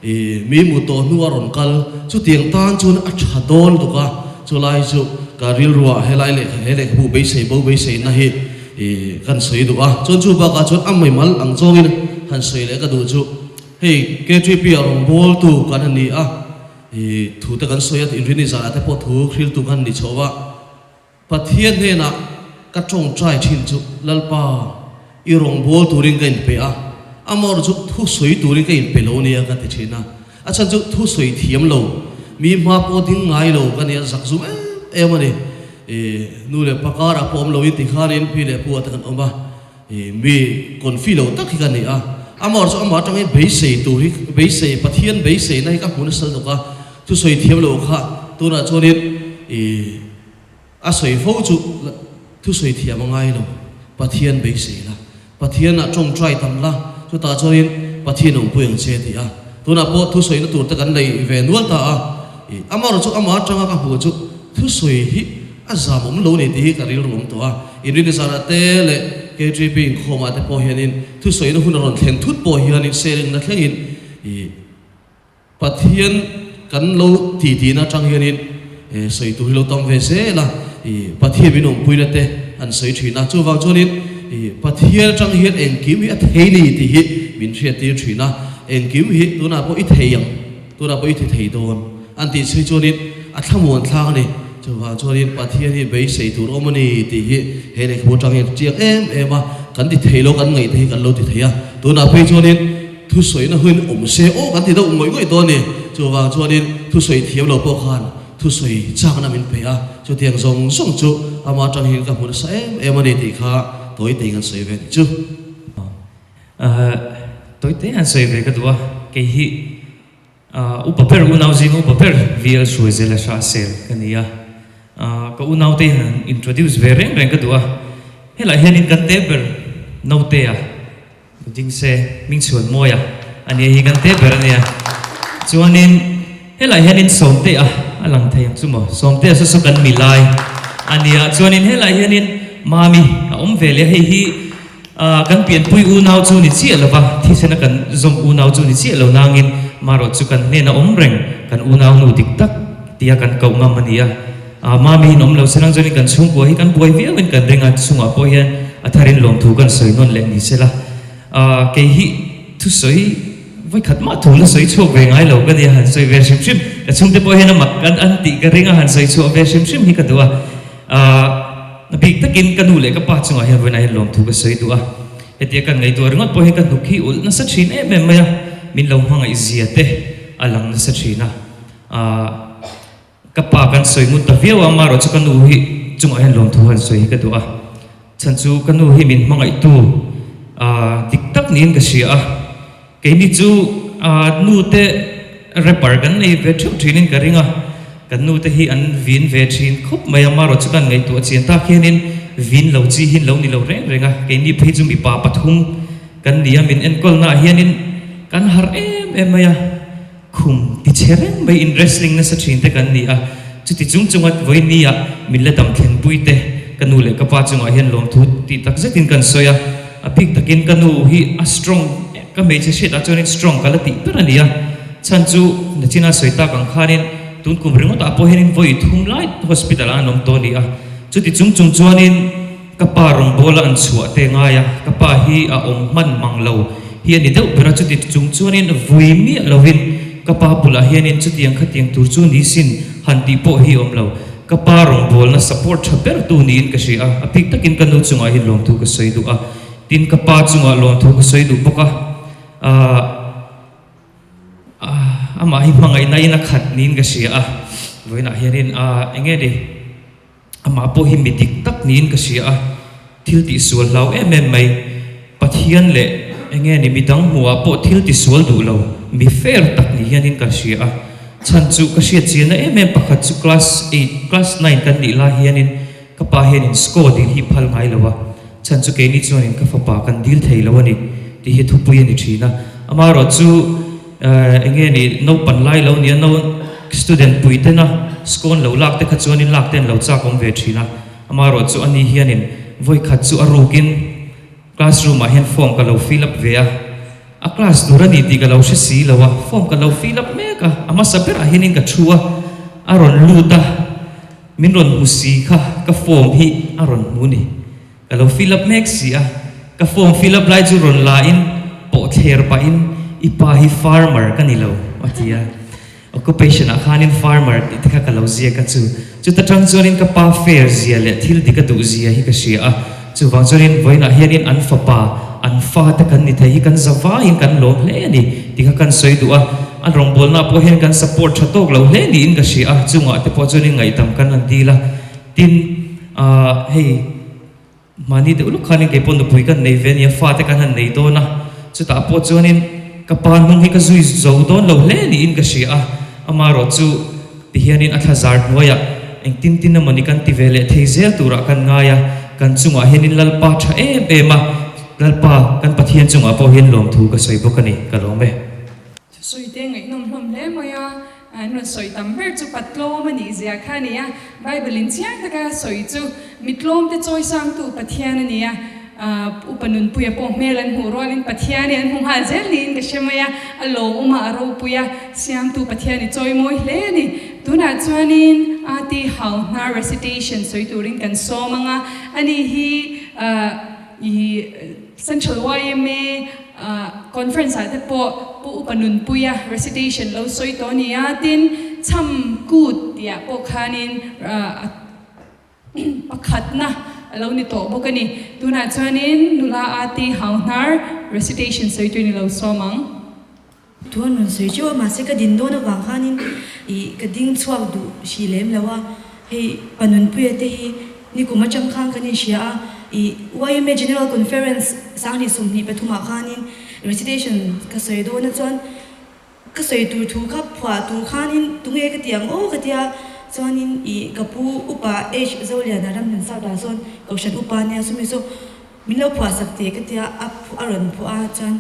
i mi mut tawh hnuah rawn kal chutiang tan chuan a tha dawn tuk a, chulai chu ka rilruah helai lehkha he lehkhabu beisei bo beiseina hi. I kan sawi duh a, chuan chu bakah chuan a maimal ang zawngin han sawi leh ka duh chu hei KTP ah rawngbawltu kan han ni a, i thu te kan sawi a, inrini zanah te pawh thu hriltu kan ni chho a, Pathian hnenah ka tawngtai thin chu Lalpa i rawngbâwl turin ka inpe a, amaherawhchu chu thu sawi turin ka inpe lo nia ka ti thin a, A chhan chu thu sawi thiam lo, mi hma pawh ding ngai lo ka nia zak zum em em a ni. I nu leh pa karah pawh awm loin tikhanin pi leh pu ah te kan awm a, i mi confi lo tak hi ka ni a. Amah chu amah atangin beisei tur hi, beisei, Pathian beiseina hi ka hmu nasa lutuk a, thu sawi thiam lo kha tunah chuanin i a sawi fo chu thu sawi thiam a ngai lo, Pathian beisei la, Pathianah tawngtai tam la, chutah chuanin Pathian awmpui ang che ti a. Tunah pawh thusawina tur te kan nei ve nual ta a, i amaherawh chu amah atanga ka hmuh chu thusawi hi a zam awm lo ni tih hi ka rilru awm tawh a. Inrini zanah te leh KTP inkhawmah te pawh hianin thusawina hun a rawn thlen thut pawh hianin sharing-na thlengin i Pathian kan lo ti tihna atang hianin sawi tur hi lo tam ve zel a, i Pathian min awmpuina te an sawi thin a, chuvang chuanin i Pathian atang hian engkim hi a thei ni tih hi min hriattir thin a, engkim hi tunah pawh i thei ang, tunah pawh i ti thei dawn an tih chhui chuanin a thlamuan thlak a ni. Chuvang chuanin Pathian hi beisei tur awm a ni tih hi he lehkhabu atang hian chiang em em a, kan ti thei lo kan ngaih te hi kan lo ti thei a, tunah phei chuanin Thusawina hun awm se aw kan ti deuh ngawih ngawih dawn ni. Chuvang chuanin thusawi thiam lo pawh khan thusawi chakna min pe a, chutiang zawng zawng chu ama atang hian ka hmu nasa em em a ni tih kha Tawitei kan sawi ve ni chu. Tawitei han sawi ve ka duh a, kei hi upa ber unau zinga upa ber VL Hruaizela Hrahsel ka ni a, ka unaute hian han introduce ve reng reng ka duh a, helaiah hianin kan te ber Notea, Ding se, hming chhuan mawi a, a nia hi kan te ber a nia. Chuanin helaiah hianin Sawmtea a lang thei ang chu maw? Sawmtea saw saw kan mi lai a nia. Chuanin helaiah hianin Mami a awm ve leh a, hei hi kan pianpui unau chu ni chiah lo va, thisena kan zawm unau chu ni chiah lo nangin marawh chu kan hnena awm reng kan unau nu dik tak tia kan koh ngam a ni a. Mami hi in awm lo se lang chuanin kan chhungkua hi kan buai viauin kan ring a, chungah pawh hian a tharin lawmthu kan sawi nawn leh ni sela. Kei hi thusawi vawikhat mah thu la sawi chhuak ve ngai lo ka nia, han sawi ve hrim hrim, ka chhungte pawh hian a mak kan an tih ka ring a, han sawi chhuah ve hrim hrim hi ka duh a. A bik takin ka nu leh ka pa chungah hian vawiinah hian lawmthu ka sawi duh a, hetia kan ngaihtuah ringawt pawh hian ka hnuk hi ulh nasa thin em em mai a, min lo hmangaih zia te a lang nasa thin a. Ka pa kan sawi ngut ta viau a, amaherawh chu ka nu hi chungah hian lawmthu han sawi hi ka duh a, chhan chu ka nu hi min hmangaihtu dik tak niin ka hria a, keini chu nu te rapper kan nei ve theuh thinin ka ring a, kan nu te hi an vin ve thin khawp mai a, amaherawh chu kan ngaihtuah chian tak hianin vin lo chi hi lo ni lo reng reng a, keini phei chu mipa pathum kan ni a, min enkawlnaah hianin kan harh em em mai a. Khum ti che reng mai in wrestling nasa thin te kan ni a, chuti chung chunga vawiini ah min la dam thleng pui te ka nu leh ka pa chungah hian lawmthu tih tak zetin kan sawi a, a bik takin ka nu hi a strong ka hmeichhe hriat ah chuanin strong ka la tih ber a ni a, chhan chu nachina sawi tak ang khanin Tun kum ringawtah pawh hianin vawi thum lai hospital ah an awm tawh a ni a. Chuti chung chung chuanin ka pa rawngbawla an chhuah te ngai a, ka pa hi a awm hman mang lo hi a ni deuh ber a, chuti chung chuanin vui miah lovin ka pa bulah hianin chutiang khatiang tur chu ni sin han tih pawh hi awm lo. Ka pa rawngbawlna support tha ber tu niin ka hria a, a bik takin ka nu chungah hian lawmthu ka sawi duh a, tin ka pa chungah lawmthu ka sawi duh bawk a, aah amah hi hmangaihna in a khat niin ka hria a, vawiinah hianin aah eng nge ni amah pawh hi mi dik tak niin ka hria a, thil tihsual hlau em em mai, Pathian leh eng nge ni midang hmuhah pawh thil tisual duh lo, mi fair tak ni hianin ka hria a. Chhan chu ka hriat chianna em em pakhat chu class eight, class nine kan nih lai hianin ka pa hianin score dil hi phal ngai lo a, chhan chu keini chuanin ka fapa kan dil thei lo a ni tih hi thupui a ni thin a. Amaherawh chu eng nge ni naupan lai lo nia no student pui tena score an lo lak te kha chuanin lak te an lo chak awm ve thin a. Amaherawh chu ani hianin vawi khat chu a rukin classroom ah hian form ka lo fill up ve a, a class tur a ni tih ka lo hre si lo a, form ka lo fill up mek a, a hmasa berah hianin ka thu a, a rawn lut a, min rawn hmu si kha ka form hi a rawn hmu ni, ka lo fill up mek si a, ka form fill up lai chu rawn la in pawh thler pahin i pa hi farmer ka ni lo a ti a. Occupation ah khanin farmer tih te kha ka lo ziak a chu chuta tang chuanin ka pa fair zia leh thil dik a duh zia hi ka hria a, chuvang chuanin vawiinah hianin an fapa, an fa te kan ni thei hi kan za vaiin kan lawm hle a ni tih kha kan sawi duh a, an rawngbawlna pawh hian kan support tha tawk lo hle niin ka hria a, chungah te pawh chuanin ngaihdam kan han dil a, tin ah hei. Mahni deuh lawk khanin kei pawh nupui kan nei ve ania, fate kan han nei dawn a, chutah pawh chuanin ka pa hnung hi ka zui zo dawn lo hle niin ka hria a, amaherawh chu tihianin a thlazar hnuaiah engtin tin emawni kan ti ve leh thei zel turah kan ngai a, kan chungah hianin Lalpa tha em em a, Lalpa kan Pathian chungah pawh hian lawmthu ka sawi bawk a ni, ka lawm e. Thusawi te ngaihnawm hlawm hle mai a, an rawn sawi tam ber chu Patlawm a nih zia kha a ni a, Bible in chiang taka sawi chu mitlawm te chawi sangtu Pathian a ni a, Upa Nunpuia pawh hmel an hmuh rualin Pathian i an hmu nghal zel niin ka hre mai a, a lawmawm a, a ropui a, siamtu Pathian i chawi mawi hle a ni. Tunah chuanin Ati Hauhnar recitation sawi turin kan sawm ang a, ani hi i Central yma Conference ah te pawh Pu Upa Nunpuia recitation lo sawi tawh a ni a, tin chham kut tih ah pawh khanin pakhatna a lo ni tawh bawk a ni. Tunah chuanin nula Ati Hauhnar recitation sawi tuin i lo sawm ang. Thu an rawn sawi teuh a, mahse ka din dawn avang khanin ih ka ding chhuak duh hrih lem lo a, hei pa Nunpuia te hi nikum atang khan kan inhria a, ih yma General Conference sanghnih 23 ah khanin recitation ka sawi dawn a chuan ka sawi tur thu kha phuah tur khanin tunge ka ti ang aw ka tia chuanin ih ka pu upa H Zoliana Ramhlun South ah sawn Kohhran upa ania sumi saw min lo phuah sak teh ka tia a a rawn phuah a chuan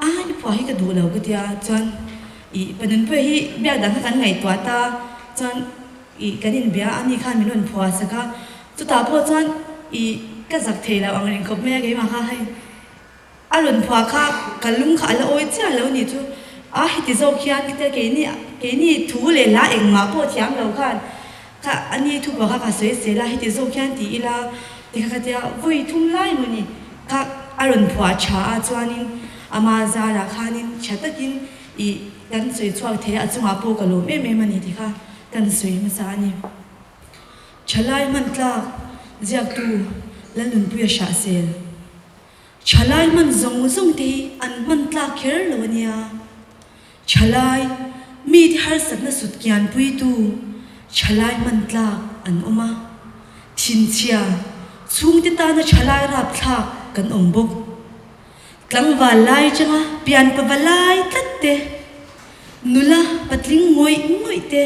A i phuah hi ka duh lo ka tia chuan ih pa Nunpuia hi biak dan kha kan ngaihtuah ta chuan ih kan inbia a ni khan min rawn phuah sak a chutah pawh chuan ih ka zak thei lo ang reng khawp mai a keimah kha hei a rawn phuah kha ka lung kha a la awi chiah lo ni chu a heti zawk hian ka tia keini keini thu leh hla engmah pawh thiam lo khan kha a ni thu phuah kha ka sawi sel a heti zawk hian ti ila tikha ka tia vawi thum lai maw ni. Kha a rawn phuah tha a chuanin ama zarah khanin tha takin ih kan sawi chhuak thei a, a chungah pawh ka lawm em em a ni tih kha kan sawi hmasa a ni. Thalai hman tlak ziaktu Lalnunpuia Hrahsel Thalai hman zawng zawng te hi an hman tlak kher lo a nia. Thalai mite harsatna sut kianpuitu thalai hman tlak an awm a, thinchhia chhungte tana thalai rapthlak kan awm bawk. Tlangval lai atanga pian pava lai tlat te, nula patling ngawih ngawih te,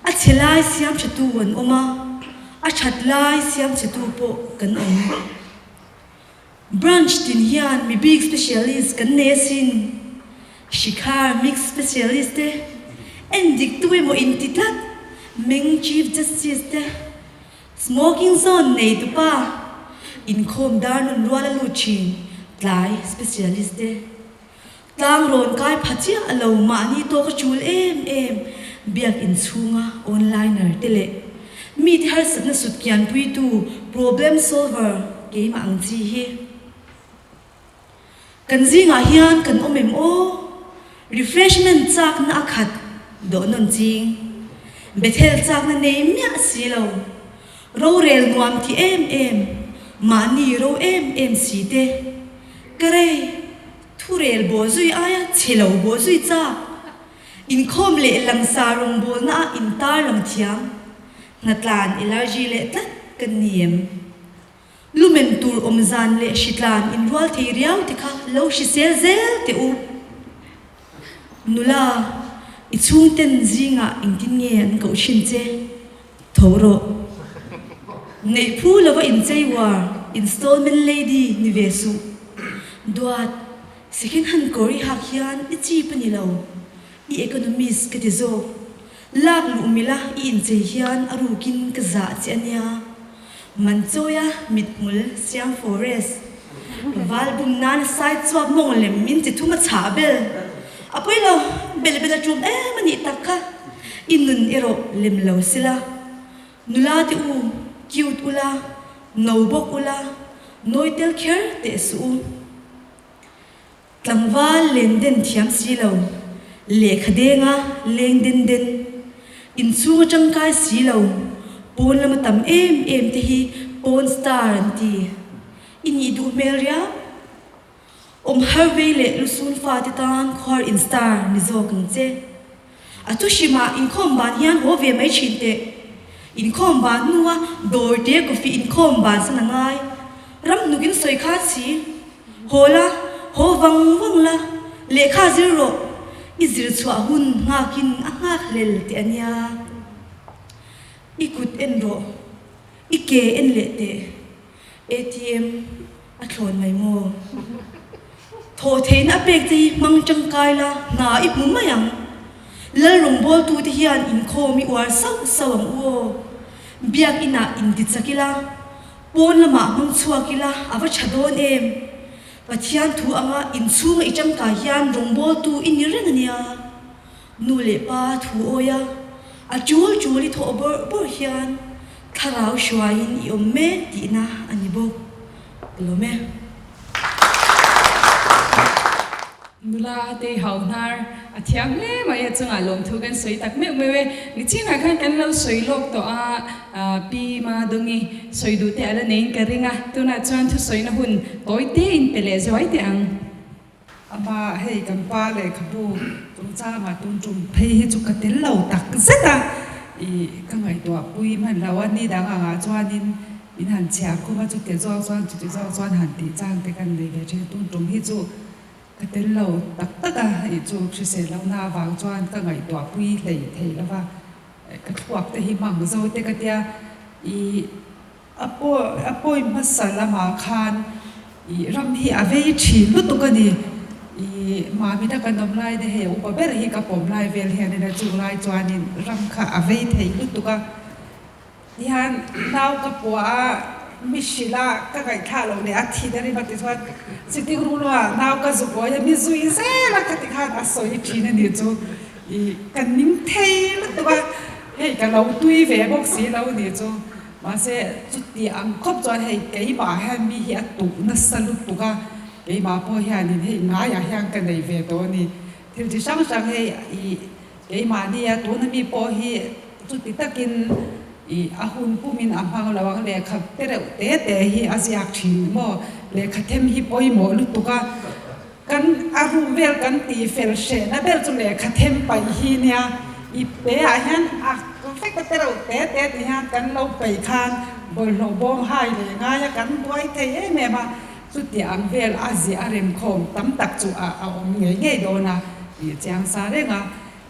a chhe lai siam thatu an awm a, a that lai siam chhetu pawh kan awm. Branch tin hian mi bik specialist kan nei asin. Shikhar mix specialist te, endik tu emaw inti tlat Meng Chief Justice te, Smoking zone nei tupa, inkhawm dar nun rual a lut thin tlai specialist te. Tlang rawn kai pha chiah lo mahni tawk a chul em em. Biak inchhunga onliner te leh mite harsatna sut kianpuitu problem solver keimah ang chi hi kan zingah hian kan awm em aw? Refreshment chakna a khat dawh nawn ching. Bethel chakna nei miah si lo. Rorel nuam ti em em, mahni ro em em si te. Ka rei, thurel baw zui aia chhe lo baw zui chak. Inkhawm leh langsar rawngbawlna ah intar lang thiam. Hnatlan allergy leh tlat kan ni em? Lumen tur awm zan leh hritlan inrual thei riau te kha lo hrisel zel teh u. Nula, i chhungten zingah engtin nge an koh thin che? Tho rawh. Neih phu lova inchei war, installment lady ni ve suh. Duat, second hand kawr i hak hian i cheap a ni lo. I economist ka ti zawk. Lak luh mila i inchei hian a rukin ka zah che a nia. Manchawia mithmul Siam Forest val bum nan sai chuap mawng lem min ti thum a chhah bel. A pawi lo, bel bel a tum em a nih tak kha. I nun erawh lem lo sila. Nula te u, cute ula, no bawk ula, nawi tel kher teh suh u. Tlangval len den thiam si lo, lehkha denga leng den den, inchhung atang kai si lo, pawn lama tam em em te hi pawn star an ti. I nih duh hmel riau. Awm har vei leh lusun fate tan khuar in star ni zawk ang che. A thu hrimah inkhawm ban hian haw ve mai thin teh. Inkhawm ban hnua dawr te coffee inkhawm ban san a ngai. Ram hnukin sawi kha si. Haw la, haw vang vang la, lehkha zir rawh. I zir chhuah hun nghakin a nghak hlel teh a nia. I kut en rawh, i ke en leh teh. ATM a thlawn mai maw? Thawh theihna a pek che hi hmang tangkai la, hna i hmu mai ang. Lal rawngbawltute hian inkhawm i uar sauh sauh ang u aw. Biak inah inti chak ila, pawn lamah hmang chhuak ila a va tha dawn em? Pathian thu anga inchhunga i tangkai hian rawngbawltu i ni reng a nia. Nu leh pa thu awi a, a tul tul i thawh bawrh bawrh hian thlarau hruaiin i awm mek tihna a ni bawk. Ka lawm e. Nula te hau hnar a thiam hle mai a chungah lawmthu kan sawi tak meuh meuh e. Nichinah khan kan lo sawi lawk tawh a, Pi Madungi sawi duh te a la neiin ka ring a, tunah chuan thusawina hun tawi tein pe leh zuai teh ang. Ama hei kan pa lehkhabu chungchangah tun tum phei hi chu ka tel lo tak zet a, i ka ngaihtuah pui hman lo a, ni dang angah chuanin min han chhiar khum a, chuti zawk chuan chuti zawk chuan han tih chang te kan nei ve thin a, tun tum hi chu ka tel lo tak tak a, i chu hrisel lohna avang chuan ka ngaihtuah pui hlei thei lo va, ka thluak te hi hmang zo te ka tia, i. A a pawi hmasa lamah khan ih ram hi a vei thin lutuk a ni. Ih Mamita kan awm lai te hei upa ber hi ka pawm lai vel hian in a chung lai chuanin ram kha a vei thei lutuk a. Tihian nau ka puah a, mi hrilh a, ka ngaihthlak loh leh a thi der in a ti chuan sitting room lamah nau ka zuk awih a, mi zui zel a ka ti khan a sawi thin a ni chu. Ih ka ning thei lutuk a, hei ka lo tui ve bawk si lo ni chu. Mahse, chuti ang khawp chuan hei keimah hian mi hi a tuh nasa lutuk a, keimah pawh hianin hei ngaiah hian ka nei ve tawh a ni. Thil chi hrang hrang hei ih keimahni a tuna mi pawh hi chuti takin ih a hun pumin a hmang lo ang lehkha te reuh te te hi a ziak thin maw? Lehkha them hi pawimawh lutuk a, kan a room vel kan tih fel hrehna ber chu lehkha them paih hi nia ip te ah hian a vek a te reuh te te ti hian kan lo paih khan bawlhhlawh bawm hai leh ngai a kan buai thei em em a chuti ang vel a ziah a remkhawm tam tak chu a a awm ngei ngei dawn a tih chiang sa reng a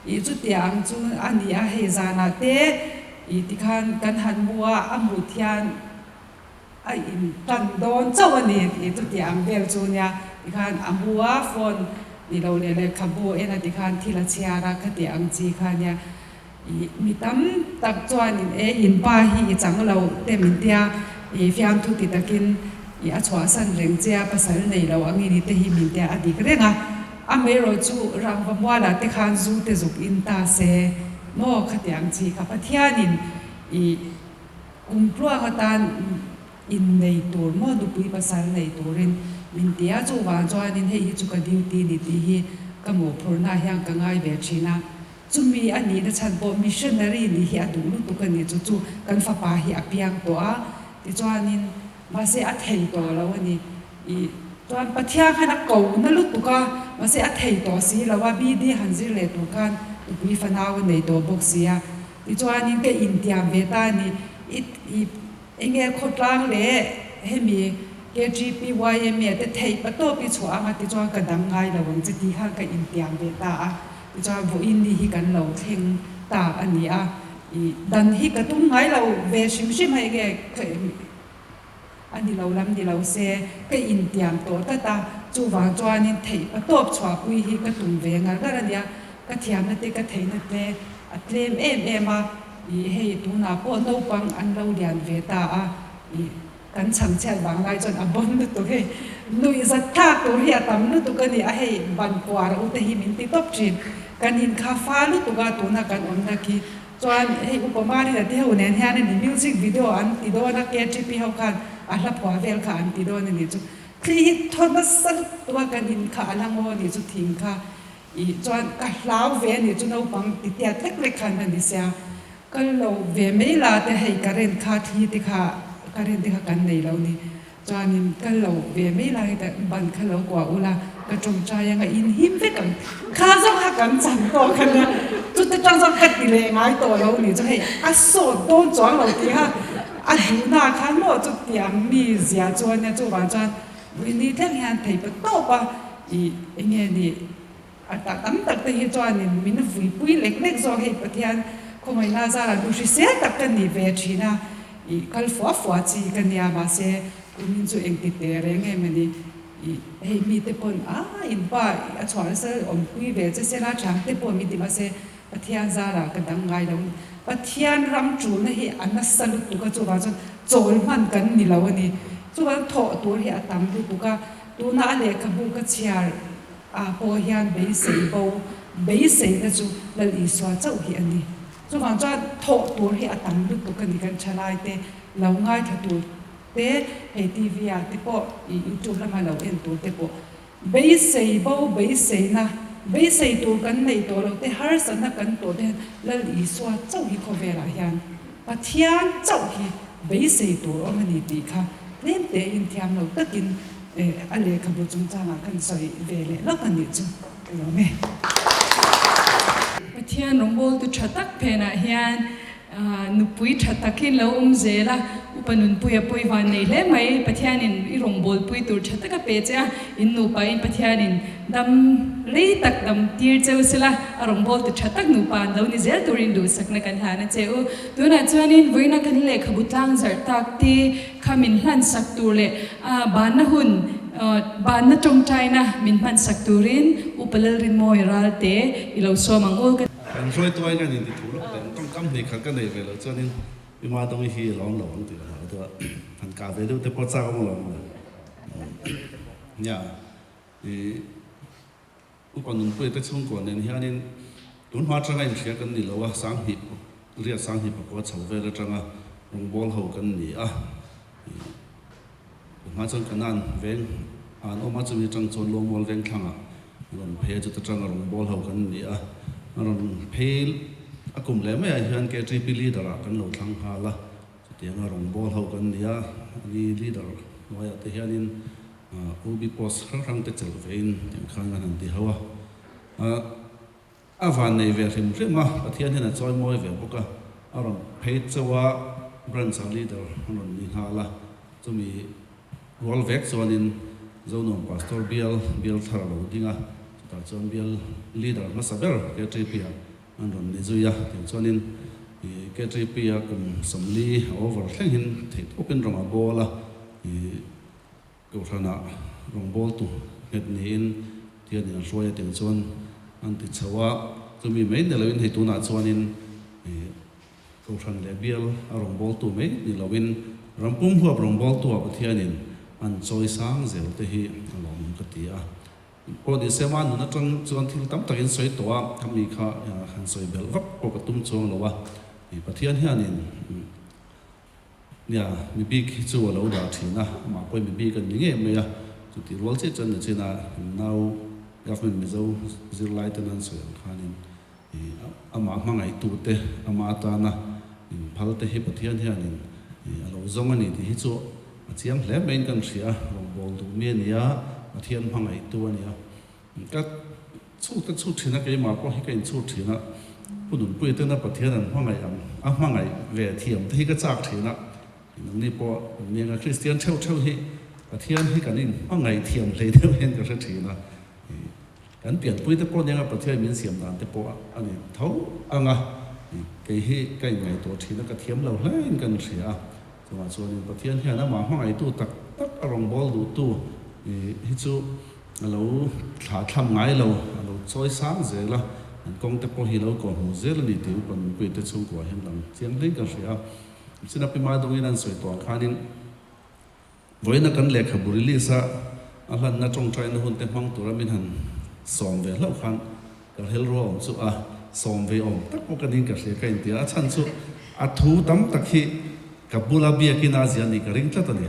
ih chuti ang chu a ni a hei zanah te ih tikhan kan han mu a a mut hian A in tan dawn chauh a ni tih chu tih ang vel chu nia tikhan a mu a phone ni lo leh lehkhabu en a tikhan thil a chhiar a kha tih ang chi kha nia ih mi tam tak chuanin e in pa hi i chang lo te min tia ih fiamthu ti takin ih a chhuahsan reng che a pasal nei lo ang i ni te hi min tia a dik reng a amaherawhchu rangva mualah te khan zu te zuk in ta se. Maw khatiang chi kha Pathianin i kum tluang atan innei tur maw nupui pasal nei turin min ti a, chuvang chuanin hei hi chu ka duty ni tih hi ka mawhphurhna hian ka ngai ve thin a, chumi a nihna chhan pawh missionary nih hi a duh lutuk a ni, chu chu kan fapa hi a piang tawh a, tichuanin mahse a thei tawh lo a ni. I chuan Pathian khan a ko na lutuk a, mahse a thei tawh si lo a, BD han zir leh tur khan nupui fanau a nei tawh bawk si a. Tichuanin ka intiam ve ta a ni, i i enge khawtlang leh hemi KGPYMA te theih patawp i chhuah anga tichuan ka dang ngai lo ang che tih khan ka intiam ve ta a. Tichuan vawiin ni hi kan lo thleng ta a ni a, i dan hi ka tum ngai lo ve hrim hrim a enge A ni lo lam ni lo se, ka intiam tawh tlat a, chuvang chuanin theih patawp chhuahpui hi ka tum ve ngar ngar a nia, ka thiamna te ka theihna te a tlem em em a, ih hei tunah pawh naupang an lo lian ve ta a, ih kan chhangchhiat vang lai chuan a bawn lutuk hei, nuihzat thlak tur hi a tam lutuk a ni a, hei ban puar u te hi min ti tawp thin, kan inkha fa lutuk a tuna kan awmna khi. Chuan hei Upa Marina te ho nen hian a ni music video an ti dawn a, KTP ho khan a hla phuah vel kha an ti dawn a nih chu. Thli hi thaw nasa lutuk a kan in kha a la ngaw a nih chu thing kha ih chuan ka hlau ve a nih chu naupang ti tiat lek lek khan a ni sia. Kal lo ve mai la te hei current kha thli te kha current te kha kan nei lo ni. Chuanin kal lo ve mai lai hi ta ban kha lo kuah ula ka tawngtai anga in him vek ang kha zawng kha kan chan tawh kha nia chute tang zawng ka ti leh ngai tawh lo ni chu hei a sawt dawn chuang lo tih kha a duhna khan maw chutiang mi zia chu ania chuvang chuan vui ni thleng hian thei pa tawp a ih enge ni a ta tam tak te hi chuanin min vuipui lek lek zawk hei Pathian khawngaihna zarah duh hrisel tak ka ni ve thin a. Ih kal fua fua chi ka nia mahse kumin chu engti teh reng em ani ih hei mite pawn a in pa a chhuah nasa awmpui ve che sela thiam te pawh min ti mahse Pathian zarah ka dang ngai lo Pathian ram tulna hi a nasa lutuk a chuvang chuan chawl hman kan ni lo ani chuvang thawh tur hi a tam lutuk a tuna a lehkhabu ka chhiar ah pawh hian beisei bo beiseina chu Lal Isua chauh hi ani. Chuvang chuan thawh tur hi a tam lutuk a ni kan thalai te lo ngaithla tur te hei TV ah te pawh ih youtube lama lo en tur te pawh beisei bo beiseina beisei tur kan neih tawh loh te harsatna kan tawh te hian Lal Isua chauh hi khawvelah hian Pathian chauh hi beisei tur awm a ni tih kha tlem tein thiam lo takin a lehkhabu chungchangah kan sawi ve leh lawk a nih chu. Ka lawm e. Pathian rawngbawltu tha tak phenah hian nupui tha takin lo awm zel a, Upa Nunpuia pawi van nei hle mai. Pathianin i rawngbawlpui tur tha taka pe che a, in nupain Pathianin dam rei tak dam tir cheu sela, a rawngbawltu tha tak nupa an lo ni zel turin duhsakna kan hlan a che u. Tunah chuanin vawiina kan lehkhabu tlang zarh tak te kha min hlansak tur leh banna hun, banna tawngtaina min hmansak turin Upa Lalrinmawi Ralte i lo sawm ang u. Kan hruaituai kan inti thu lawk teh ang, tawngkam hnih khat ka nei ve loh chuanin i ma dawng i hi i lawm lo ang tih ka hlau deuh a, han kah ve deuh te pawh chak awm lo ang le. Nia, i Upa Nunpuia te chhungkaw nen hianin tun hma atanga inhria kan ni lo a, Sanghnih riat Sanghnih pakua chho vel atanga rawngbawl ho kan ni a. Tun hma chuan Kanan veng an awm a, chumi atang chuan Luangmual veng thlangah an rawn phei a, chuta tanga rawngbawl ho kan ni a. An rawn phei a kum leh maiah hian KTP leader ah kan lo thlang nghal a, chutianga rawngbawl ho kan ni a, ani leader hnuaiah te hianin UB post hrang hrang te chelh vein tiang khan kan han ti ho a. A van nei ve hrim hrim a, Pathian hian a chawi mawi ve bawk a, a rawn phei chauh a, branch ah leader a rawn ni nghal a, chumi rual vek chuanin Zonuam Pastor bial bial thar a lo ding a, chutah chuan bial leader hmasa ber KTP ah an rawn ni zui a, tiang chuanin KTP a kum 40 a over thleng hin theihtawpin rawng a bawl a. Kohhranah rawngbawltu nghet niin Thianin an hruai a tih chuan an ti chho a, chumi mai ni loin hei tunah chuanin Kohhran leh bial a rawngbawltu mai ni loin rampum huap rawngbawltua Pathianin an chawi sang zel te hi a lawmawm ka ti a. Pawh ni se mah nun atang chuan thil tam takin sawi tawh a, khami kha han sawi belh vak pawh ka tum chuang lo a. Pathian hianin nia mi bik hi chu a lo dah thin a, amah pawhin mi bik a ni ngei mai a, chutih rual chiah chuan nachina nau government Mizo zirlai ten an sawi ang khanin amah hmangaihtute, amah atana inphal te hi Pathian hianin a lo zawng a ni tih hi chu a chiang hle maiin kan hria a, rawngbâwl duh mi a ni a, Pathian hmangaihtu a ni a. Ka chhûk te chhûk ṭhin a, keimah pawh hi ka inchhûk ṭhin a, Pu Nunpuia tena Pathian an hmangaih ang a hmangaih ve thiam te hi ka châk ṭhin a, nangni pawh an ni anga Kristian ṭheuh ṭheuh hi Pathian hi kan inhmangaih thiam hlei deuh hian ka hre ṭhin a. Kan pianpui te pawh nia Pathian min siam dan te pawh a ni tho ang a, kei hi ka inngaihtuah thin a, ka thiam lo hlein kan hria a, chungah chuanin Pathian hian amah hmangaihtu tak tak a rawn bawl duhtu hi chu a lo thlah thlam ngai lo, a lo chawi sang zel a, an kawng te pawh hi lo kawhhmuh zel a ni tih upa nunpui te chhungkua hian lang chiang hlein kan hria a. China Pi Maidawngin an sawi tawh ang khanin, Vawiina kan lehkhabu release a a hlanna tawngtaina hun te hmang tura min han sawm ve hlauh khan ka hel ruah awm chu a sawm ve awm tak pawh ka ning ka hria ka inti a, a chhan chu a thu tam tak hi ka bula biakin a zia nih ka ring tlat a ni.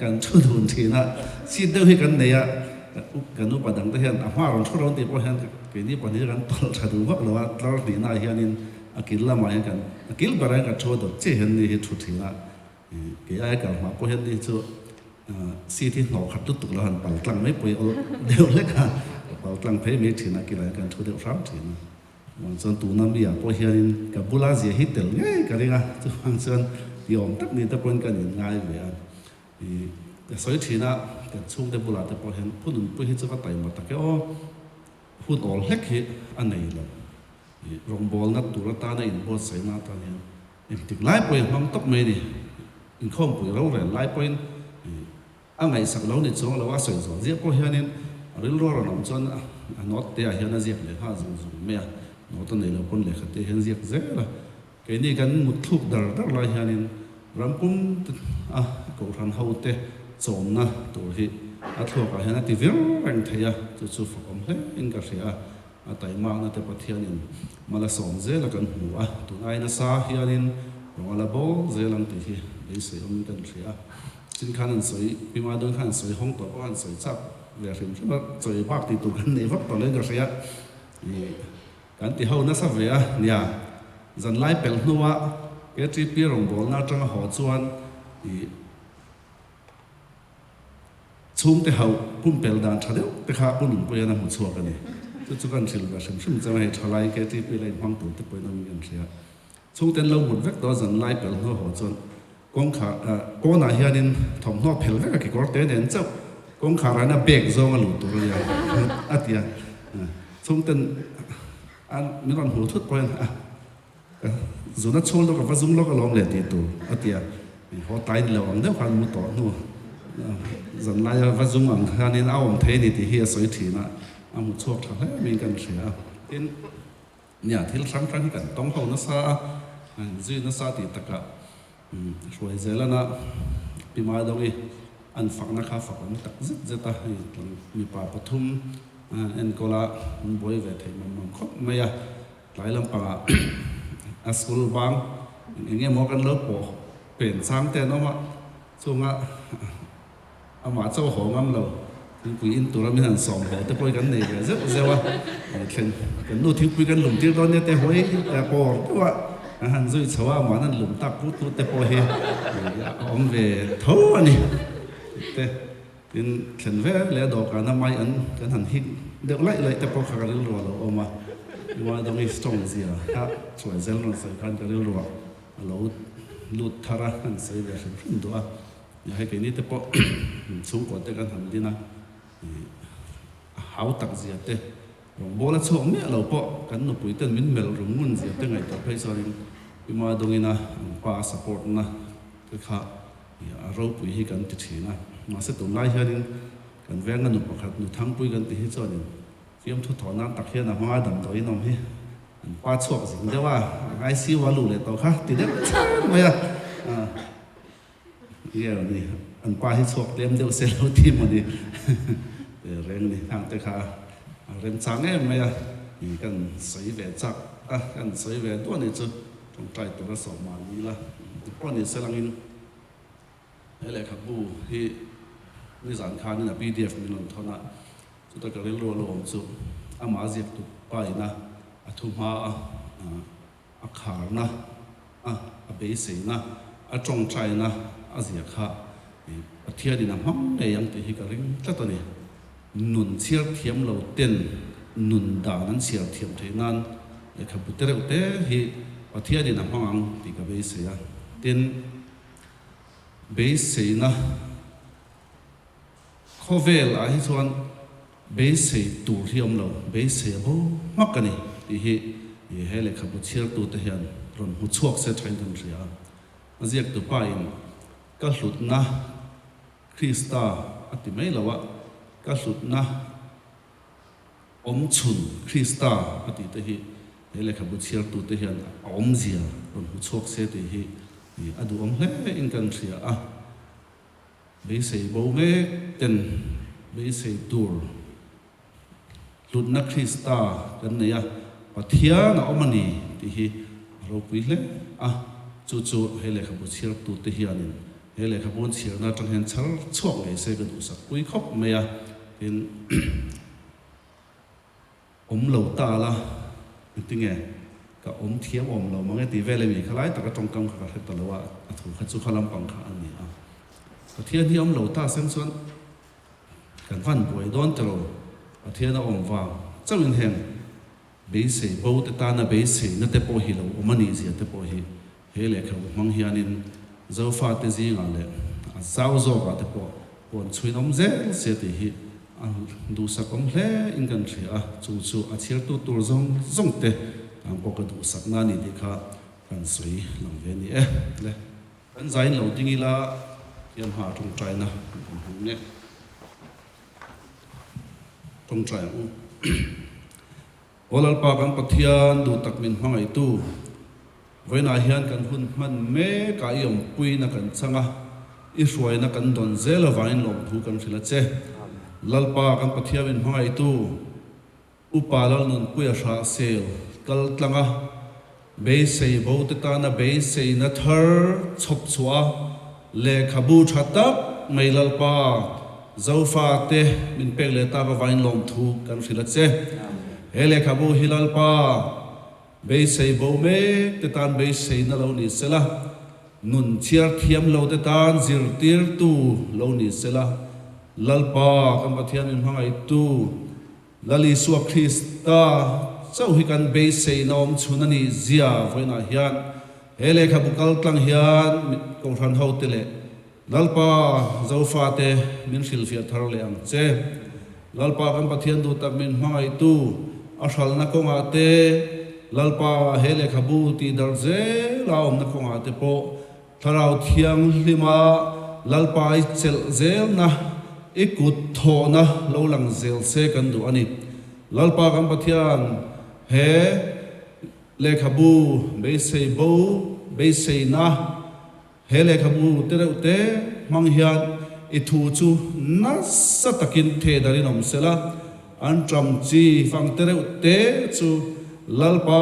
Kan thu dun thin a, seat deuh hi kan nei a, kan upa dang te hian a hma rawn thu rawn tih pawh hian keini pahnih kan tawlh tha duh vak lo a, tlar hnihna ah hianin a kil lamah hian kan a kil berah hian kan thu a dawt chiah hian ni hi thu thin a. Kei aia kal hma pawh hian ni chu seat hi hnawh khat lutuk lo han pal tlang mai pawh hi awl deuh hlek a, ka pal tlang phei mai thin a, kilai kan thu deuh hram thin a. Chuvang chuan tuna mi ah pawh hianin ka bula zia hi tel ngei ka ring a, chuvang chuan ti awm tak ni te pawhin kan inngai ve a. Ih ka sawi thin a, kan chhungte bulah te pawh hian Pu Nunpui hi chu va taima tak e aw, hun awl hlek hi a nei lo. Ih rawngbawlna tur atana inbuatsaihna atan hian Engtik lai pawhin hmang tawp mai a ni. Inkhawmpui rorel lai pawhin a ngaihsak lo ni chuang lo a sawi zawh ziah pawh hianin a rilru a rawn awm chuan a note te ah hian a ziak leh nghal zung zung mai a, note a nei lo pawn lehkha te hian ziak zel a. Keini kan mutthluk dar dar lai hianin rampum a kohhran ho te chawmna tur hi a thluakah hian a ti vir reng thei a, chu chu fakawm hle in ka hria a. A taimakna te Pathianin mal a sawm zel a kan hmu a, tun ai nasa hianin rawng a la bo zel ang tih hi beisei awmin kan hria a. Chin khan an sawi, Pi Madun khan an sawi hawng tawh pawh an sawi chak ve hrim hrim a, chawi bak tih tur kan nei vak tawh lo in ka hria. Ih, kan ti ho nasa ve a, nia, zanlai pelh hnua KTP rawngbawlna atanga haw chuan ih, Chhungte hauh pumpel dan tha deuh te kha Pu Nunpuia'n a hmu chhuak a ni. Chu chu kan hrilh ve hrim hrim chang a, hei thalai KTP la inhmang tur te pawhin awmin kan hria. Chhungte an lo mut vek tawh a, zan lai pel hnuah haw chuan kawngkhar pawnah hianin thawmhnaw phel vek a kekawr te nen chauh kawngkhar ah hian a bag zawng a luh tur a nia a ti a. Chhungten an min rawn hmuh thut pawhin a. Zuna chhung lawk a va zum lawk alawm le tih tur a ti a, haw tlai ni lo ang deuh khan mu tawh hnu zanlai a va zum ang khanin a awm thei a ni tih hi a sawi thin a, a hmu chhuak tha hle maiin kan hria a. Tin, nia thil hrang hrang hi kan tawng ho nasa a, kan zui nasa tih takah hruai zelana Pi Maidongi an fakna kha fak awm tak zet zet a, hei mipa pathum enkawl a an buai ve thei mam mam khawp mai a. Tlai lampangah a school bang eng emaw kan lo pawh pen chang te an awm a, chunga amah chaw haw ngam lo thingpui in tura min han sawm haw te pawh hi kan nei ve zeuh zeuh a, thlen kan nu thingpui kan lum tir dawn nia te hawi pawr deuh a an han zui chho a, amah an lum tak put put te pawh hi a awm ve tho a ni te. Tin, thlen ve leh a dawhkana mai an kan han hik deuh laih laih te pawh kha ka rilru a lo awm a, Uaidawng-i strong zia kha chuai zel rawn sawi khan ka rilru ah a lo lut thar a, han sawi ve hrim hrim duh a. Nia hei keini te pawh chhungkaw te kan han din a, ih a hau tak zia te, rawngbawla chhuak miah lo pawh kan nupui ten min melh rum ngun zia te ngaihtuah phei chuanin Uaidawngin a an pa a support na te kha A ropui hi kan ti thin a, mahse tunlai hianin kan venga nu pakhat nu Thangpui kan ti hi chuanin fiamthu thawh nan tak hian a hmanga damdawiin awm hi an pa chhuak zing deuh a, an ICU a luh leh tawh kha ti deuh chhan mai a, nge ni an pa hi chhuak tlem deuh se lo ti maw ni. Reng ni hang te kha a remchang em mai a, kan sawi ve chak a, kan sawi ve duah ni chu tawngtai tura sawm mah ni ila pawh ni se langin he lehkhabu hi nizan khanin a pdf min rawn thawn a, chuta ka rilru a lo awm chu amah ziak tu pa ina a thu hma a, a kharna a, a beiseina, a tawngtaina a zia kha Pathianin a hmang ngei ang tih hi ka ring tlat a ni. Nun chhiar thiam lo ten nun dan an chhiar thiam theih nan lehkhabu te reuh te hi Pathianin a hmang ang tih ka beisei a. Tin, beiseina khawvel ah hi chuan Beisei tur hi awm lo, beisei a bo hmak a ni tih hi he lehkhabu chhiartute hian rawn hmu chhuak se thain kan hria a. A ziaktu pain ka hlutna Krista a ti mai lo a, ka hlutna awm chhun Krista a tih te hi he lehkhabu chhiartute hian a awmzia rawn hmu chhuak se tih hi a duhawm hle in kan hria a. Beisei bo mek ten beisei tur hlutna Krista kan nei a, Pathian a awm a ni tih hi a ropui hle a, chu chu he lehkhabu chhiartute hianin he lehkhabu an chhiarna atang hian chhar chhuak ngei se ka duhsak pui khawp mai a, tin Awm lo ta la, engtinge ka awm thiam awm lo mang e tih vel emi kha lai taka tawngkam kha ka hre ta lo a, a thu kha chu kha lampang kha a ni a. Pathian hi awm lo ta sem chuan kan van buai dawn ta lo, Pathian a awm vang chauhin heng beisei bo te tana beiseina te pawh hi lo awm a nih zia te pawh hi He lehkhabu hmang hianin Zofate zingah leh a zau zawkah te pawh huan chhuin awm zel se tih hi a duhsak awm hle in kan hria a, chu chu a chhiartu tur zawng zawng te tan pawh ka duhsakna a ni tih kha kan sawi lang ve a ni e. Le kan zain lo ding ila hian hma tawngtaina kan hmang nge tawngtai ang u. Aw Lalpa kan Pathian duh tak min hmangaihtu, vawiinah hian kan hun hman mek a i awmpuina kan chang a, i hruaina kan dawn zel avangin lawmthu kan hrilh a che. Lalpa kan Pathian min hmangaihtu, Upa Lalnunpuia Hrahsel kal tlang a, beisei bo te tana beiseina thar chhawp chhuah a, lehkhabu tha tak mai Lalpa Zofa te min pek leh tak avangin lawmthu kan hrilh a che. He lehkhabu hi Lalpa beisei bo mek te tan beiseina lo ni sela, nun chhiar thiam lo te tan zirtirtu lo ni sela, Lalpa kan Pathian min hmangaihtu Lal Isua Krista chauh hi kan beiseina awm chhun a nih zia vawiinah hian he lehkhabu kaltlang hian Kohhran hote leh Lalpa, Zofate min hrilhfiah thar leh ang che. Lalpa kan Pathian duh tak min hmangaihtu a hralna kawngah te, Lalpa he lehkhabu tih darh zel a awmna kawngah te pawh Thlarau Thianghlima Lalpa i chelh zelna, i kut thawhna lo lang zel se kan duh a ni. Lalpa kan Pathian he lehkhabu beisei bo beiseina, He lehkhabu te reuh te hmang hian i thu chu nasa takin theh darin awm se la, an ṭam chi fang te reuh te chu Lalpa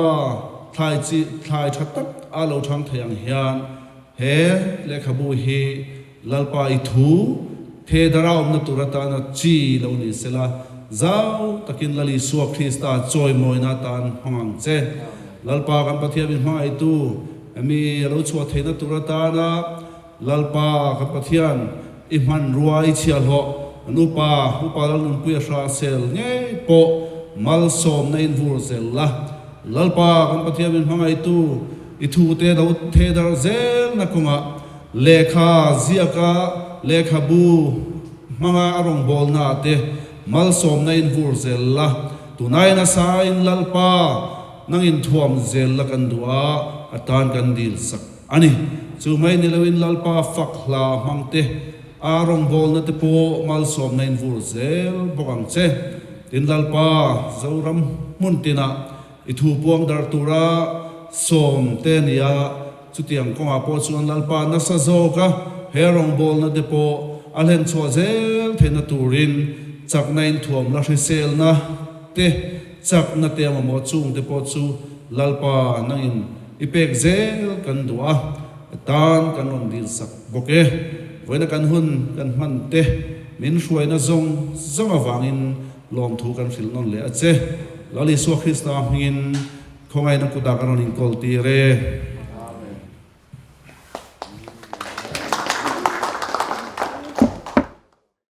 thlai chi thlai ṭha tak a lo ṭhang thei ang hian he lehkhabu hi Lalpa i thu theh dara awmna tur atana chi lo ni se la, zau takin Lal Isua Krista chawimawina atan hmang ang che. Lalpa kan Pathian min hmangaihtu, Mi a lo chhuah theihna tur atana Lalpa kan Pathian i hmanrua i chhiahhlawh an upa, upa Lalnunpuia Hrahsel ngei pawh malsawmna in vur zel la. Lalpa kan Pathian min hmangaihtu i thute lo theh darh zelna kawngah lehkha ziaka lehkhabu hmanga a rawngbawlna ah te malsawmna in vur zel la. Tunai nasa in Lalpa Nang in thuam zel la kan duh a, a tan kan dil sak a ni. Chu mai ni loin Lalpa fak hla hmang te, a rawngbawlna te pawh malsawmna in vur zel bawk ang che. Tin Lalpa, Zoram hmun tinah i thu puang darh tura sawm te a ni a, chutiang kawngah pawh chuan Lalpa nasa zawk a, he rawngbawlna te pawh a hlen chhuah zel theihna turin Chakna in thuam la hriselna te, chakna te a mamawh chung te pawh chu Lalpa nangin i pek zel kan duh a, tan kan rawn dil sak bawk e. Vawiina kan hun kan hman te min hruaina zawng zawng avangin lawmthu kan hrilh nawn leh a che. Lal Isua Krista hmingin khawngaihna kutah kan rawn inkawl tir e.